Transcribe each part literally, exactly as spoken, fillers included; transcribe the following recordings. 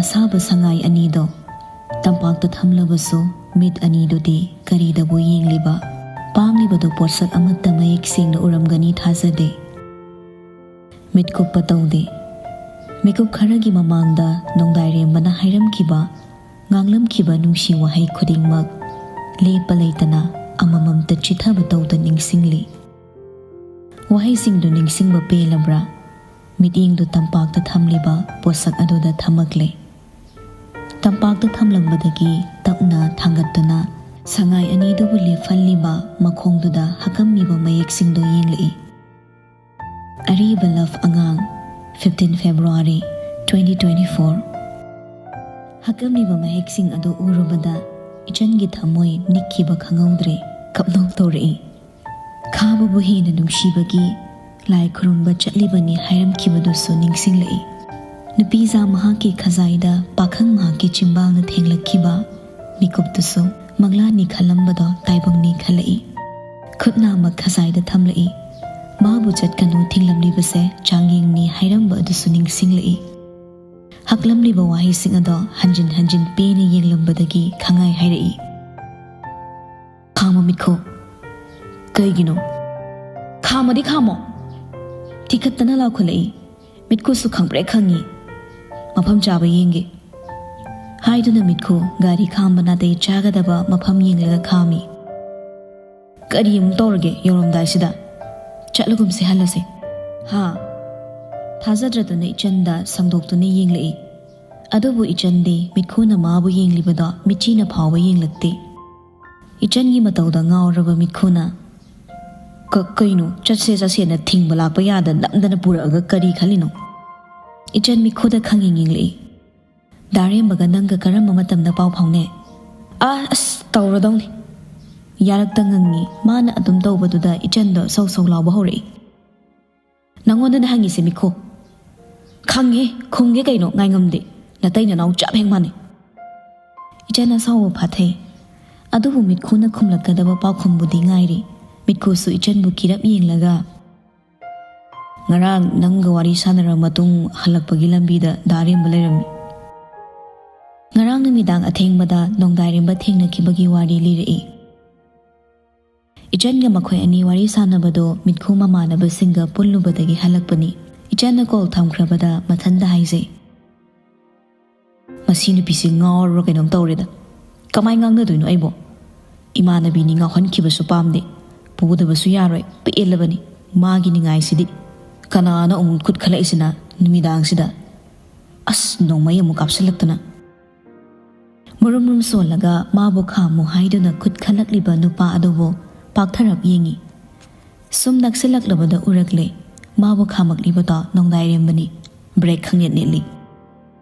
ꯁꯥꯕ ꯁꯉꯥꯏ ꯑꯅꯤꯗꯣ ꯇꯝꯄꯥꯛꯇ ꯊꯝꯂꯕꯁꯨ, ꯃꯤꯠ ꯑꯅꯤꯗꯨꯗꯤ ꯀꯔꯤꯗꯕꯨ ꯌꯦꯡꯂꯤꯕ? ꯄꯥꯡꯂꯤꯕꯗꯨ ꯄꯣꯠꯁꯛ ꯑꯃꯠꯇ ꯃꯌꯦꯛ ꯁꯦꯡꯅ ꯎꯔꯝꯒꯅꯤ ꯊꯥꯖꯗꯦ꯫ ꯃꯤꯠꯀꯨꯞꯄ ꯇꯧꯗꯦ꯫ ꯃꯤꯀꯨꯞ ꯈꯔꯒꯤ ꯃꯃꯥꯡꯗ ꯅꯣꯡꯗꯥꯏꯔꯦꯝꯕꯅ ꯍꯥꯏꯔꯝꯈꯤꯕ, ꯉꯥꯡꯂꯝꯈꯤꯕ ꯅꯨꯡꯁꯤ ꯋꯥꯍꯩ ꯈꯨꯗꯤꯡꯃꯛ ꯂꯦꯞꯄ ꯂꯩꯇꯅ ꯑꯃꯃꯝꯇ ꯆꯤꯊꯕ ꯇꯧꯗ ꯅꯤꯡꯁꯤꯡꯂꯤ꯫ ꯋꯥꯍꯩꯁꯤꯡꯗꯨ ꯅꯤꯡꯁꯤꯡꯕ ꯄꯦꯜꯂꯕ꯭ꯔꯥ? ꯃꯤꯠꯌꯦꯡꯗꯨ ꯇꯝꯄꯥꯛꯇ ꯊꯝꯂꯤꯕ ꯄꯣꯠꯁꯛ ꯑꯗꯨꯗ ꯊꯝꯃꯛꯂꯦ꯫ ꯇꯝꯄꯥꯛꯇ ꯊꯝꯂꯝꯕꯗꯒꯤ ꯇꯞꯅ ꯊꯥꯡꯒꯠꯇꯨꯅ ꯁꯉꯥꯏ ꯑꯅꯤꯗꯨꯕꯨ ꯂꯦꯞꯍꯜꯂꯤꯕ ꯃꯈꯣꯡꯗꯨꯗ ꯍꯛꯂꯝꯃꯤꯕ ꯃꯌꯦꯛꯁꯤꯡꯗꯨ ꯌꯦꯡꯂꯛꯏ꯫ ꯑꯔꯤꯕ ꯂꯞ ꯑꯉꯥꯡ, fifteen February twenty twenty-four꯫ ꯍꯛꯂꯝꯂꯤꯕ ꯃꯌꯦꯛꯁꯤꯡ ꯑꯗꯨ ꯎꯔꯨꯕꯗ ꯏꯆꯟꯒꯤ ꯊꯃꯣꯏ ꯅꯤꯛꯈꯤꯕ ꯈꯪꯍꯧꯗ꯭ꯔꯦ, ꯀꯞꯅꯧ ꯇꯧꯔꯛꯏ꯫ ꯈꯥꯕꯕꯨ ꯍꯦꯟꯅ ꯅꯨꯡꯁꯤꯕꯒꯤ ꯂꯥꯏ ꯈꯨꯔꯨꯝꯕ ꯆꯠꯂꯤꯕꯅꯤ ꯍꯥꯏꯔꯝꯈꯤꯕꯗꯨꯁꯨ ꯅꯤꯡꯁꯤꯡꯂꯛꯏ꯫ ꯅꯨꯄꯤꯖꯥ ꯃꯍꯥꯛꯀꯤ ꯈꯖꯥꯏꯗ ꯄꯥꯈꯪ ꯃꯍꯥꯛꯀꯤ ꯆꯤꯝꯕꯥꯜꯅ ꯊꯦꯡꯂꯛꯈꯤꯕ ꯃꯤꯀꯨꯞꯇꯨꯁꯨ ꯃꯪꯂꯥꯟꯅꯤ ꯈꯜꯂꯝꯕꯗꯣ ꯇꯥꯏꯕꯪꯅꯤ ꯈꯜꯂꯛꯏ꯫ ꯈꯨꯠ ꯅꯥꯃꯛ ꯈꯖꯥꯏꯗ ꯊꯝꯂꯛꯏ꯫ ꯃꯥꯕꯨ ꯆꯠꯀꯅꯨ ꯊꯤꯡꯂꯝꯂꯤꯕꯁꯦ ꯆꯥꯡꯌꯦꯡꯅꯤ ꯍꯥꯏꯔꯝꯕ ꯑꯗꯨꯁꯨ ꯅꯤꯡꯁꯤꯡꯂꯛꯏ꯫ ꯍꯛꯂꯝꯂꯤꯕ ꯋꯥꯍꯩꯁꯤꯡ ꯑꯗꯣ ꯍꯟꯖꯤꯟ ꯍꯟꯖꯤꯟ ꯄꯦꯟꯅ ꯌꯦꯡꯂꯝꯕꯗꯒꯤ ꯈꯪꯉꯥꯏ ꯍꯥꯏꯔꯛꯏ꯫ "ꯈꯥꯝꯃꯣ ꯃꯤꯠꯈꯨ꯫ ꯀꯩꯒꯤꯅꯣ? ꯈꯥꯝꯃꯗꯤ ꯈꯥꯝꯃꯣ!" ꯊꯤꯈꯠꯇꯅ ꯂꯥꯎꯈꯠꯂꯛꯏ꯫ ꯃꯤꯠꯈꯨꯁꯨ ꯈꯪꯄ꯭ꯔꯦꯛ ꯈꯪꯉꯤ꯫ "ꯃꯐꯝ ꯆꯥꯕ ꯌꯦꯡꯒꯦ" ꯍꯥꯏꯗꯨꯅ ꯃꯤꯠꯈꯨ ꯒꯥꯔꯤ ꯈꯥꯝꯕ ꯅꯥꯇꯩ ꯆꯥꯒꯗꯕ ꯃꯐꯝ ꯌꯦꯡꯂꯒ ꯈꯥꯝꯃꯤ꯫ "ꯀꯔꯤ ꯑꯃꯨꯛ ꯇꯧꯔꯒꯦ ꯌꯧꯔꯝꯗꯥꯏꯁꯤꯗ? ꯆꯠꯂꯒꯨꯝꯁꯦ, ꯍꯜꯂꯁꯦ"꯫ "ꯍꯥ?" ꯊꯥꯖꯗ꯭ꯔꯗꯨꯅ ꯏꯆꯟꯗ ꯁꯪꯗꯣꯛꯇꯨꯅ ꯌꯦꯡꯂꯛꯏ꯫ ꯑꯗꯨꯕꯨ ꯏꯆꯟꯗꯤ ꯃꯤꯠꯈꯨꯅ ꯃꯥꯕꯨ ꯌꯦꯡꯂꯤꯕꯗꯣ ꯃꯤꯠꯆꯤꯅ ꯐꯥꯎꯕ ꯌꯦꯡꯂꯛꯇꯦ꯫ ꯏꯆꯟꯒꯤ ꯃꯇꯧꯗ ꯉꯥꯎꯔꯕ ꯃꯤꯠꯈꯨꯅ, "ꯀ-, ꯀꯩꯅꯣ, ꯆꯠꯁꯦ ꯆꯠꯁꯦꯅ ꯊꯤꯡꯕ ꯂꯥꯛꯄ ꯌꯥꯗ ꯅꯝꯗꯅ ꯄꯨꯔꯛꯑꯒ ꯀꯔꯤ ꯈꯜꯂꯤꯅꯣ?" ꯏꯆꯟ ꯃꯤꯠꯈꯨꯗ ꯈꯪꯌꯦꯡ ꯌꯦꯡꯂꯛꯏ꯫ "ꯗꯥ ꯔꯦꯝꯕꯒ ꯅꯪꯒ ꯀꯔꯝꯕ ꯃꯇꯝꯗ ꯄꯥꯎ ꯐꯥꯎꯅꯩ?" "ꯑꯥ, ꯑꯁ, ꯇꯧꯔꯗꯧꯅꯤ"꯫ ꯌꯥꯔꯛꯇ ꯉꯪꯉꯤ꯫ ꯃꯥꯅ ꯑꯗꯨꯝ ꯇꯧꯕꯗꯨꯗ ꯏꯆꯟꯗꯣ ꯁꯧ ꯁꯧ ꯂꯥꯎꯕ ꯍꯧꯔꯛꯏ꯫ "ꯅꯪꯉꯣꯟꯗꯅꯦ ꯍꯪꯉꯤꯁꯦ ꯃꯤꯠꯈꯨ꯫ ꯈꯪꯉꯦ, ꯈꯨꯝꯒꯦ ꯀꯩꯅꯣ, ꯉꯥꯏꯉꯝꯗꯦ꯫ ꯅꯇꯩ ꯅꯅꯥꯎ ꯆꯞ ꯍꯦꯛ ꯃꯥꯟꯅꯩ"꯫ ꯏꯆꯟ ꯑꯁꯥꯎꯕ ꯐꯥꯊꯩ꯫ ꯑꯗꯨꯕꯨ ꯃꯤꯠꯈꯨꯅ ꯈꯨꯝꯂꯛꯀꯗꯕ ꯄꯥꯎꯈꯨꯝꯕꯨꯗꯤ ꯉꯥꯏꯔꯤ꯫ ꯃꯤꯠꯈꯨꯁꯨ ꯏꯆꯟꯕꯨ ꯀꯤꯔꯞ ꯌꯦꯡꯂꯒ, "ꯉꯔꯥꯡ ꯅꯪꯒ ꯋꯥꯔꯤ ꯁꯥꯟꯅꯔꯕ ꯃꯇꯨꯡ ꯍꯜꯂꯛꯄꯒꯤ ꯂꯝꯕꯤꯗ ꯗꯥ ꯔꯦꯝꯕ ꯂꯩꯔꯝꯃꯤ"꯫ ꯅꯨꯃꯤꯗꯥꯡ ꯑꯊꯦꯡꯕꯗ ꯅꯣꯡꯗꯥꯏꯔꯦꯝꯕ ꯊꯦꯡꯅꯈꯤꯕꯒꯤ ꯋꯥꯔꯤ ꯂꯤꯔꯛꯏ꯫ ꯏꯆꯟꯒ ꯃꯈꯣꯏ ꯑꯅꯤ ꯋꯥꯔꯤ ꯁꯥꯟꯅꯕꯗꯣ ꯃꯤꯠꯈꯨ ꯃꯃꯥꯟꯅꯕꯁꯤꯡꯒ ꯄꯨꯜꯂꯨꯕꯗꯒꯤ ꯍꯜꯂꯛꯄꯅꯤ꯫ ꯏꯆꯟꯅ ꯀꯣꯜ ꯊꯝꯈ꯭ꯔꯕꯗ ꯃꯊꯟꯇ ꯍꯥꯏꯖꯩ, "ꯃꯁꯤ ꯅꯨꯄꯤꯁꯤ ꯉꯥꯎꯔꯕ꯭ꯔꯥ ꯀꯩꯅꯣꯝ ꯇꯧꯔꯦꯗ꯫ ꯀꯃꯥꯏ ꯉꯥꯡꯅꯗꯣꯏꯅꯣ ꯑꯩꯕꯣ? ꯏꯃꯥꯟꯅꯕꯤꯅꯤ, ꯉꯥꯎꯍꯟꯈꯤꯕꯁꯨ ꯄꯥꯝꯗꯦ, ꯄꯨꯗꯕꯁꯨ ꯌꯥꯔꯣꯏ, ꯄꯦꯜꯂꯕꯅꯤ ꯃꯥꯒꯤ ꯅꯤꯡꯉꯥꯏꯁꯤꯗꯤ꯫ ꯀꯅꯥꯅꯣ ꯑꯃꯨꯛ ꯈꯨꯠ ꯈꯜꯂꯛꯏꯁꯤꯅ ꯅꯨꯃꯤꯗꯥꯡꯁꯤꯗ? ꯑꯁ, ꯅꯣꯡꯃꯩ ꯑꯃꯨꯛ ꯀꯥꯞꯁꯤꯜꯂꯛꯇꯅ!" ꯃꯔꯨꯝ ꯃꯔꯨꯝ ꯁꯣꯜꯂꯒ ꯃꯥꯕꯨ ꯈꯥꯝꯃꯨ ꯍꯥꯏꯗꯨꯅ ꯈꯨꯠ ꯈꯜꯂꯛꯂꯤꯕ ꯅꯨꯄꯥ ꯑꯗꯨꯕꯨ ꯄꯥꯛꯊꯔꯞ ꯌꯦꯡꯏ꯫ ꯁꯨꯝ ꯅꯛꯁꯤꯜꯂꯛꯂꯕꯗ ꯎꯔꯛꯂꯦ ꯃꯥꯕꯨ ꯈꯥꯝꯃꯛꯂꯤꯕꯗꯣ ꯅꯣꯡꯗꯥꯏꯔꯦꯝꯕꯅꯤ꯫ ꯕ꯭ꯔꯦꯛ ꯈꯪꯅꯦꯠ ꯅꯦꯠꯂꯤ꯫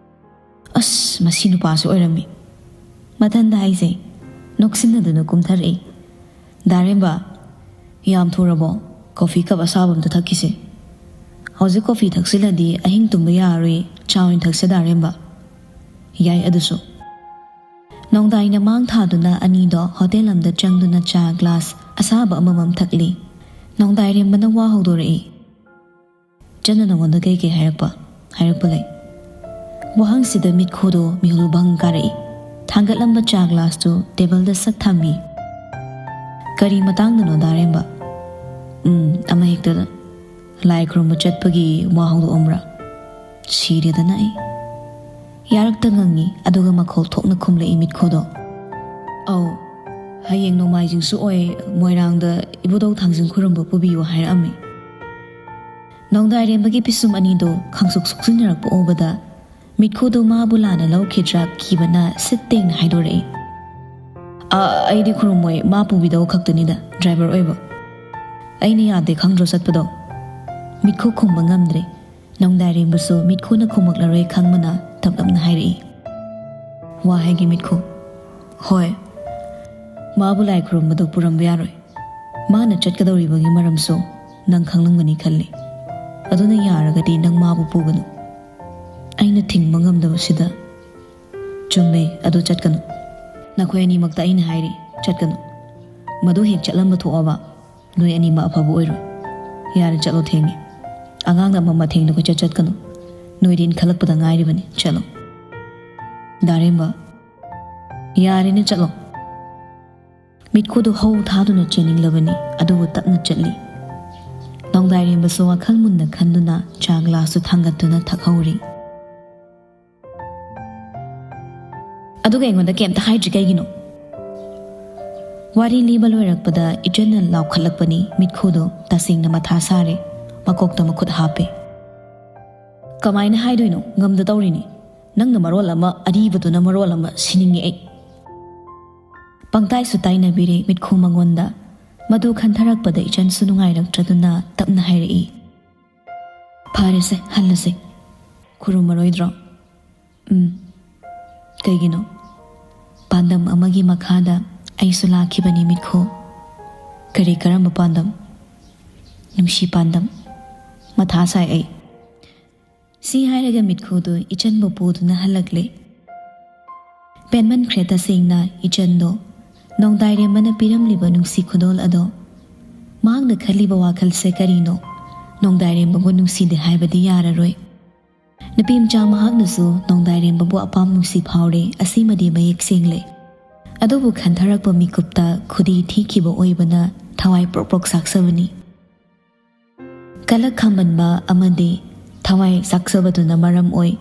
"ꯑꯁ, ꯃꯁꯤ ꯅꯨꯄꯥꯁꯨ ꯑꯣꯏꯔꯝꯃꯤ!" ꯃꯊꯟꯗ ꯍꯥꯏꯖꯩ꯫ ꯅꯣꯛꯁꯤꯟꯅꯗꯨꯅ ꯀꯨꯝꯊꯔꯛꯏ꯫ "ꯗꯥꯔꯦꯝꯕ, ꯌꯥꯝ ꯊꯨꯔꯕꯣ? ꯀꯣꯐꯤ ꯀꯞ ꯑꯁꯥꯕ ꯑꯝꯇ ꯊꯛꯈꯤꯁꯦ꯫ ꯍꯧꯖꯤꯛ ꯀꯣꯐꯤ ꯊꯛꯆꯤꯜꯂꯗꯤ ꯑꯍꯤꯡ ꯇꯨꯝꯕ ꯌꯥꯔꯔꯣꯏ, ꯆꯥ ꯑꯣꯏꯅ ꯊꯛꯁꯦ ꯗꯥꯔꯦꯝꯕ?" "ꯌꯥꯏ ꯑꯗꯨꯁꯨ꯫" ꯅꯣꯡꯗꯥꯏꯅ ꯃꯥꯡ ꯊꯥꯗꯨꯅ ꯑꯅꯤꯗꯣ ꯍꯣꯇꯦꯜ ꯑꯃꯗ ꯆꯪꯗꯨꯅ ꯆꯥ ꯒ꯭ꯂꯥꯁ ꯑꯁꯥꯕ ꯑꯃꯃꯝ ꯊꯛꯂꯤ꯫ ꯅꯣꯡꯗꯥꯏꯔꯦꯝꯕꯅ ꯋꯥ ꯍꯧꯗꯣꯔꯛꯏ꯫ "ꯆꯟꯅ ꯅꯉꯣꯟꯗ ꯀꯩ ꯀꯩ ꯍꯥꯏꯔꯛꯄ, ꯍꯥꯏꯔꯛꯄ ꯂꯩ?" ꯋꯥꯍꯪꯁꯤꯗ ꯃꯤꯠꯈꯨꯗꯣ ꯃꯤꯍꯨꯜ ꯕꯪ ꯀꯥꯔꯛꯏ꯫ ꯊꯥꯡꯒꯠꯂꯝꯕ ꯆꯥ ꯒ꯭ꯂꯥꯁꯇꯨ ꯇꯦꯕꯜꯗ ꯁꯠ ꯊꯝꯃꯤ꯫ "ꯀꯔꯤ ꯃꯇꯥꯡꯗꯅꯣ ꯗꯥꯔꯦꯝꯕ?" "ꯎꯝ, ꯑꯃ ꯍꯦꯛꯇꯗ꯫ ꯂꯥꯏ ꯈꯨꯔꯨꯝꯕ ꯆꯠꯄꯒꯤ ꯋꯥ ꯍꯧꯗꯣꯛꯑꯝꯕ꯭ꯔꯥ?" ꯁꯤꯔꯦꯗꯅ ꯑꯩ꯫ ꯌꯥꯔꯛꯇ ꯉꯪꯉꯤ, ꯑꯗꯨꯒ ꯃꯈꯣꯜ ꯊꯣꯛꯅ ꯈꯨꯝꯂꯛꯏ ꯃꯤꯠꯈꯨꯗꯣ꯫ "ꯑꯧ, ꯍꯌꯦꯡ ꯅꯣꯡꯃꯥꯏꯖꯤꯡꯁꯨ ꯑꯣꯏ, ꯃꯣꯏꯔꯥꯡꯗ ꯏꯕꯨꯙꯧ ꯊꯥꯡꯖꯤꯡ ꯈꯨꯔꯨꯝꯕ ꯄꯨꯕꯤꯌꯨ ꯍꯥꯏꯔꯛꯑꯝꯃꯤ꯫" ꯅꯣꯡꯗꯥꯏꯔꯦꯝꯕꯒꯤ ꯄꯤꯁꯨꯝ ꯑꯅꯤꯗꯣ ꯈꯪꯁꯨꯛ ꯁꯨꯛꯆꯤꯟꯅꯔꯛꯄ ꯎꯕꯗ ꯃꯤꯠꯈꯨꯗꯣ ꯃꯥꯕꯨ ꯂꯥꯟꯅ ꯂꯧꯈꯤꯗ꯭ꯔꯥ ꯀꯤꯕꯅ ꯁꯤꯠ ꯇꯦꯡꯅ ꯍꯥꯏꯗꯣꯔꯛꯏ꯫ "ꯑ, ꯑꯩꯗꯤ ꯈꯨꯔꯨꯝꯃꯣꯏ, ꯃꯥ ꯄꯨꯕꯤꯗꯧ ꯈꯛꯇꯅꯤꯗ, ꯗ꯭ꯔꯥꯏꯚꯔ ꯑꯣꯏꯕ꯫" "ꯑꯩꯅ ꯌꯥꯗꯦ ꯈꯪꯗ꯭ꯔꯣ ꯆꯠꯄꯗꯣ?" ꯃꯤꯠꯈꯨ ꯈꯨꯝꯕ ꯉꯝꯗ꯭ꯔꯦ꯫ ꯅꯣꯡꯗꯥꯏꯔꯦꯝꯕꯁꯨ ꯃꯤꯠꯈꯨꯅ ꯈꯨꯝꯃꯛꯂꯔꯣꯏ ꯈꯪꯕꯅ ꯇꯞꯂꯞꯅ ꯍꯥꯏꯔꯛꯏ꯫ "ꯋꯥ ꯍꯥꯏꯒꯦ ꯃꯤꯠꯈꯨ꯫" "ꯍꯣꯏ꯫ ꯃꯥꯕꯨ ꯂꯥꯏ ꯈꯨꯔꯨꯝꯕꯗꯣ ꯄꯨꯔꯝꯕ ꯌꯥꯔꯣꯏ꯫ ꯃꯥꯅ ꯆꯠꯀꯗꯧꯔꯤꯕꯒꯤ ꯃꯔꯝꯁꯨ ꯅꯪ ꯈꯪꯂꯝꯒꯅꯤ ꯈꯜꯂꯤ꯫ ꯑꯗꯨꯅ ꯌꯥꯔꯒꯗꯤ ꯅꯪ ꯃꯥꯕꯨ ꯄꯨꯒꯅꯨ꯫" ꯑꯩꯅ ꯊꯤꯡꯕ ꯉꯝꯗꯕꯁꯤꯗ, "ꯆꯨꯝꯃꯦ, ꯑꯗꯨ ꯆꯠꯀꯅꯨ꯫ ꯅꯈꯣꯏ ꯑꯅꯤꯃꯛꯇ ꯑꯩꯅ ꯍꯥꯏꯔꯤ, ꯆꯠꯀꯅꯨ꯫ ꯃꯗꯨ ꯍꯦꯛ ꯆꯠꯂꯝꯕ ꯊꯣꯛꯑꯕ, ꯅꯣꯏ ꯑꯅꯤꯃꯛ ꯑꯐꯕ ꯑꯣꯏꯔꯣꯏ꯫ ꯌꯥꯔꯦ, ꯆꯠꯂꯣ, ꯊꯦꯡꯉꯦ꯫ ꯑꯉꯥꯡꯅ ꯑꯃ ꯃꯊꯦꯡꯗ ꯀꯣꯏꯆꯠ ꯆꯠꯀꯅꯨ꯫ ꯅꯣꯏꯗꯤ ꯏꯟꯈꯠꯂꯛꯄꯗ ꯉꯥꯏꯔꯤꯕꯅꯤ, ꯆꯠꯂꯣ꯫" "ꯗꯥꯔꯦꯝꯕ, "ꯌꯥꯔꯦꯅꯦ, ꯆꯠꯂꯣ꯫" ꯃꯤꯠꯈꯨꯗꯨ ꯍꯧ ꯊꯥꯗꯨꯅ ꯆꯦꯟꯅꯤꯡꯂꯕꯅꯤ, ꯑꯗꯨꯕꯨ ꯇꯞꯅ ꯆꯠꯂꯤ꯫ ꯅꯣꯡꯗꯥꯏꯔꯦꯝꯕꯁꯨ ꯋꯥꯈꯜ ꯃꯨꯟꯅ ꯈꯟꯗꯨꯅ ꯆꯥ ꯒ꯭ꯂꯥꯁꯇꯨ ꯊꯥꯡꯒꯠꯇꯨꯅ ꯊꯛꯍꯧꯔꯤ꯫ "ꯑꯗꯨꯒ ꯑꯩꯉꯣꯟꯗ ꯀꯩꯝꯇ ꯍꯥꯏꯗ꯭ꯔꯤ ꯀꯩꯒꯤꯅꯣ?" ꯋꯥꯔꯤ ꯂꯤꯕ ꯂꯣꯏꯔꯛꯄꯗ ꯏꯆꯟꯅ ꯂꯥꯎꯈꯠꯂꯛꯄꯅꯤ꯫ ꯃꯤꯠꯈꯨꯗꯣ ꯇꯁꯦꯡꯅ ꯃꯊꯥ ꯁꯥꯔꯦ꯫ ꯃꯀꯣꯛꯇ ꯃꯈꯨꯠ ꯍꯥꯞꯄꯦ꯫ "ꯀꯃꯥꯏꯅ ꯍꯥꯏꯗꯣꯏꯅꯣ? ꯉꯝꯗ ꯇꯧꯔꯤꯅꯤ꯫ ꯅꯪꯅ ꯃꯔꯣꯜ ꯑꯃ, ꯑꯔꯤꯕꯗꯨꯅ ꯃꯔꯣꯜ ꯑꯃ, ꯁꯤꯅꯤꯡꯉꯦ ꯑꯩ꯫" ꯄꯪꯇꯥꯏꯁꯨ ꯇꯥꯏꯅꯕꯤꯔꯦ ꯃꯤꯠꯈꯨ ꯃꯉꯣꯟꯗ꯫ ꯃꯗꯨ ꯈꯟꯊꯔꯛꯄꯗ ꯏꯆꯟꯁꯨ ꯅꯨꯡꯉꯥꯏꯔꯛꯇ꯭ꯔꯗꯨꯅ ꯇꯞꯅ ꯍꯥꯏꯔꯛꯏ, "ꯐꯔꯦꯁꯦ, ꯍꯜꯂꯁꯦ꯫ ꯈꯨꯔꯨꯝꯃꯔꯣꯏꯗ꯭ꯔꯣ?" "ꯎꯝ꯫ ꯀꯩꯒꯤꯅꯣ?" "ꯄꯥꯟꯗꯝ ꯑꯃꯒꯤ ꯃꯈꯥꯗ ꯑꯩꯁꯨ ꯂꯥꯛꯈꯤꯕꯅꯤ ꯃꯤꯠꯈꯨ꯫" "ꯀꯔꯤ, ꯀꯔꯝꯕ ꯄꯥꯟꯗꯝ?" "ꯅꯨꯡꯁꯤ ꯄꯥꯟꯗꯝ꯫ ꯃꯊꯥ ꯁꯥꯏ ꯑꯩ꯫" ꯁꯤ ꯍꯥꯏꯔꯒ ꯃꯤꯠꯈꯨꯗꯨ ꯏꯆꯟꯕꯨ ꯄꯨꯗꯨꯅ ꯍꯜꯂꯛꯂꯦ꯫ ꯄꯦꯟꯃꯟꯈ꯭ꯔꯦ ꯇꯁꯦꯡꯅ ꯏꯆꯟꯗꯣ꯫ ꯅꯣꯡꯗꯥꯏꯔꯦꯝꯕꯅ ꯄꯤꯔꯝꯂꯤꯕ ꯅꯨꯡꯁꯤ ꯈꯨꯗꯣꯜ ꯑꯗꯣ꯫ ꯃꯍꯥꯛꯅ ꯈꯜꯂꯤꯕ ꯋꯥꯈꯜꯁꯦ ꯀꯔꯤꯅꯣ? ꯅꯣꯡꯗꯥꯏꯔꯦꯝꯕꯕꯨ ꯅꯨꯡꯁꯤꯗꯦ ꯍꯥꯏꯕꯗꯤ ꯌꯥꯔꯔꯣꯏ꯫ ꯅꯨꯄꯤ ꯃꯆꯥ ꯃꯍꯥꯛꯅꯁꯨ ꯅꯣꯡꯗꯥꯏꯔꯦꯝꯕꯕꯨ ꯑꯄꯥꯝ ꯅꯨꯡꯁꯤ ꯐꯥꯎꯔꯦ, ꯑꯁꯤꯃꯗꯤ ꯃꯌꯦꯛ ꯁꯦꯡꯂꯦ꯫ ꯑꯗꯨꯕꯨ ꯈꯟꯊꯔꯛꯄ ꯃꯤꯀꯨꯞꯇ ꯈꯨꯗꯤ ꯊꯤꯈꯤꯕ ꯑꯣꯏꯕꯅ ꯊꯋꯥꯏ ꯄ꯭ꯔꯣꯛ ꯄ꯭ꯔꯣꯛ ꯆꯥꯛꯆꯕꯅꯤ꯫ ꯀꯂꯛ ꯈꯥꯝꯕꯟꯕ ꯑꯃꯗꯤ ꯊꯋꯥꯏ ꯆꯥꯛꯆꯕꯗꯨꯅ ꯃꯔꯝ ꯑꯣꯏ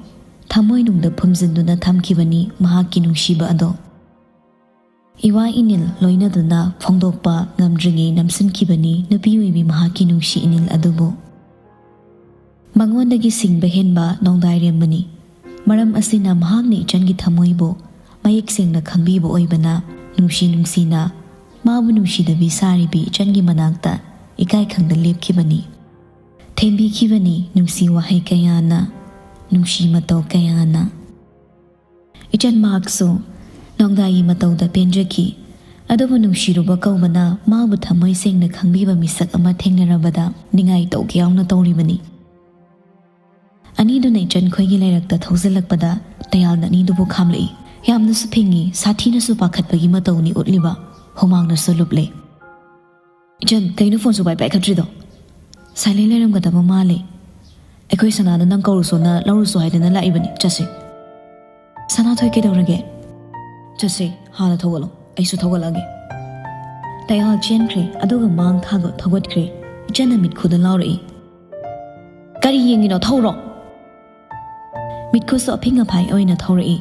ꯊꯃꯣꯏꯅꯨꯡꯗ ꯐꯨꯝꯖꯤꯟꯗꯨꯅ ꯊꯝꯈꯤꯕꯅꯤ ꯃꯍꯥꯛꯀꯤ ꯅꯨꯡꯁꯤꯕ ꯑꯗꯣ꯫ ꯏꯋꯥ ꯏꯅꯤꯜ ꯂꯣꯏꯅꯗꯨꯅ ꯐꯣꯡꯗꯣꯛꯄ ꯉꯝꯗ꯭ꯔꯤꯉꯩ ꯅꯝꯁꯤꯟꯈꯤꯕꯅꯤ ꯅꯨꯄꯤ ꯑꯣꯏꯕꯤ ꯃꯍꯥꯛꯀꯤ ꯅꯨꯡꯁꯤ ꯏꯅꯤꯜ ꯑꯗꯨꯕꯨ꯫ ꯃꯉꯣꯟꯗꯒꯤ ꯁꯤꯡꯕ ꯍꯦꯟꯕ ꯅꯣꯡꯗꯥꯏꯔꯦꯝꯕꯅꯤ꯫ ꯃꯔꯝ ꯑꯁꯤꯅ ꯃꯍꯥꯛꯅ ꯏꯆꯟꯒꯤ ꯊꯃꯣꯏꯕꯨ ꯃꯌꯦꯛ ꯁꯦꯡꯅ ꯈꯪꯕꯤꯕ ꯑꯣꯏꯕꯅ ꯅꯨꯡꯁꯤ ꯅꯨꯡꯁꯤꯅ ꯃꯥꯕꯨ ꯅꯨꯡꯁꯤꯗꯕꯤ ꯁꯥꯔꯤꯕꯤ ꯏꯆꯟꯒꯤ ꯃꯅꯥꯛꯇ ꯏꯀꯥꯏ ꯈꯪꯗ ꯂꯦꯞꯈꯤꯕꯅꯤ꯫ ꯊꯦꯝꯕꯤꯈꯤꯕꯅꯤ ꯅꯨꯡꯁꯤ ꯋꯥꯍꯩ ꯀꯌꯥꯅ, ꯅꯨꯡꯁꯤ ꯃꯇꯧ ꯀꯌꯥꯅ꯫ ꯏꯆꯟ ꯃꯍꯥꯛꯁꯨ ꯅꯣꯡꯗꯥꯏꯒꯤ ꯃꯇꯧꯗ ꯄꯦꯟꯖꯈꯤ꯫ ꯑꯗꯨꯕꯨ ꯅꯨꯡꯁꯤꯔꯨꯕ ꯀꯧꯕꯅ ꯃꯥꯕꯨ ꯊꯃꯣꯏ ꯁꯦꯡꯅ ꯈꯪꯕꯤꯕ ꯃꯤꯁꯛ ꯑꯃ ꯊꯦꯡꯅꯔꯕꯗ ꯅꯤꯡꯉꯥꯏ ꯇꯧꯒꯦ ꯌꯥꯎꯅ ꯇꯧꯔꯤꯕꯅꯤ꯫ ꯑꯅꯤꯗꯨꯅ ꯏꯆꯟ ꯈꯣꯏꯒꯤ ꯂꯩꯔꯛꯇ ꯊꯧꯖꯤꯜꯂꯛꯄꯗ ꯇꯌꯥꯜꯅ ꯑꯅꯤꯗꯨꯕꯨ ꯈꯥꯝꯂꯛꯏ꯫ ꯌꯥꯝꯅꯁꯨ ꯐꯤꯡꯉꯤ, ꯁꯥꯊꯤꯅꯁꯨ ꯄꯥꯈꯠꯄꯒꯤ ꯃꯇꯧꯅꯤ ꯎꯠꯂꯤꯕ꯫ ꯍꯨꯃꯥꯡꯅꯁꯨ ꯂꯨꯞꯂꯦ꯫ "ꯏꯆꯟ, ꯀꯩꯅꯣ ꯐꯣꯟꯁꯨ ꯄꯥꯏ ꯄꯥꯏꯈꯠꯇ꯭ꯔꯤꯗꯣ? ꯁꯥꯏꯂꯦꯟ ꯂꯩꯔꯝꯒꯗꯕ ꯃꯥꯜꯂꯦ꯫ ꯑꯩꯈꯣꯏ ꯁꯅꯥꯗ ꯅꯪ ꯀꯧꯔꯨꯁꯣꯅ ꯂꯧꯔꯨꯁꯣ ꯍꯥꯏꯗꯅ ꯂꯥꯛꯏꯕꯅꯤ꯫ ꯆꯠꯁꯤ꯫" "ꯁꯅꯥꯊꯣꯏ ꯀꯩꯗꯧꯔꯒꯦ?" "ꯆꯠꯁꯦ, ꯍꯥꯟꯅ ꯊꯧꯒꯠꯂꯣ, ꯑꯩꯁꯨ ꯊꯧꯒꯠꯂꯛꯑꯒꯦ"꯫ ꯇꯌꯥꯜ ꯆꯦꯟꯈ꯭ꯔꯦ, ꯑꯗꯨꯒ ꯃꯥꯡ ꯊꯥꯒ ꯊꯧꯒꯠꯈ꯭ꯔꯦ꯫ ꯏꯆꯟꯅ ꯃꯤꯠꯈꯨꯗ ꯂꯥꯎꯔꯛꯏ, "ꯀꯔꯤ ꯌꯦꯡꯉꯤꯅꯣ? ꯊꯧꯔꯣ!" ꯃꯤꯠꯈꯨꯁꯨ ꯑꯐꯤꯡ ꯑꯐꯥꯏ ꯑꯣꯏꯅ ꯊꯧꯔꯛꯏ꯫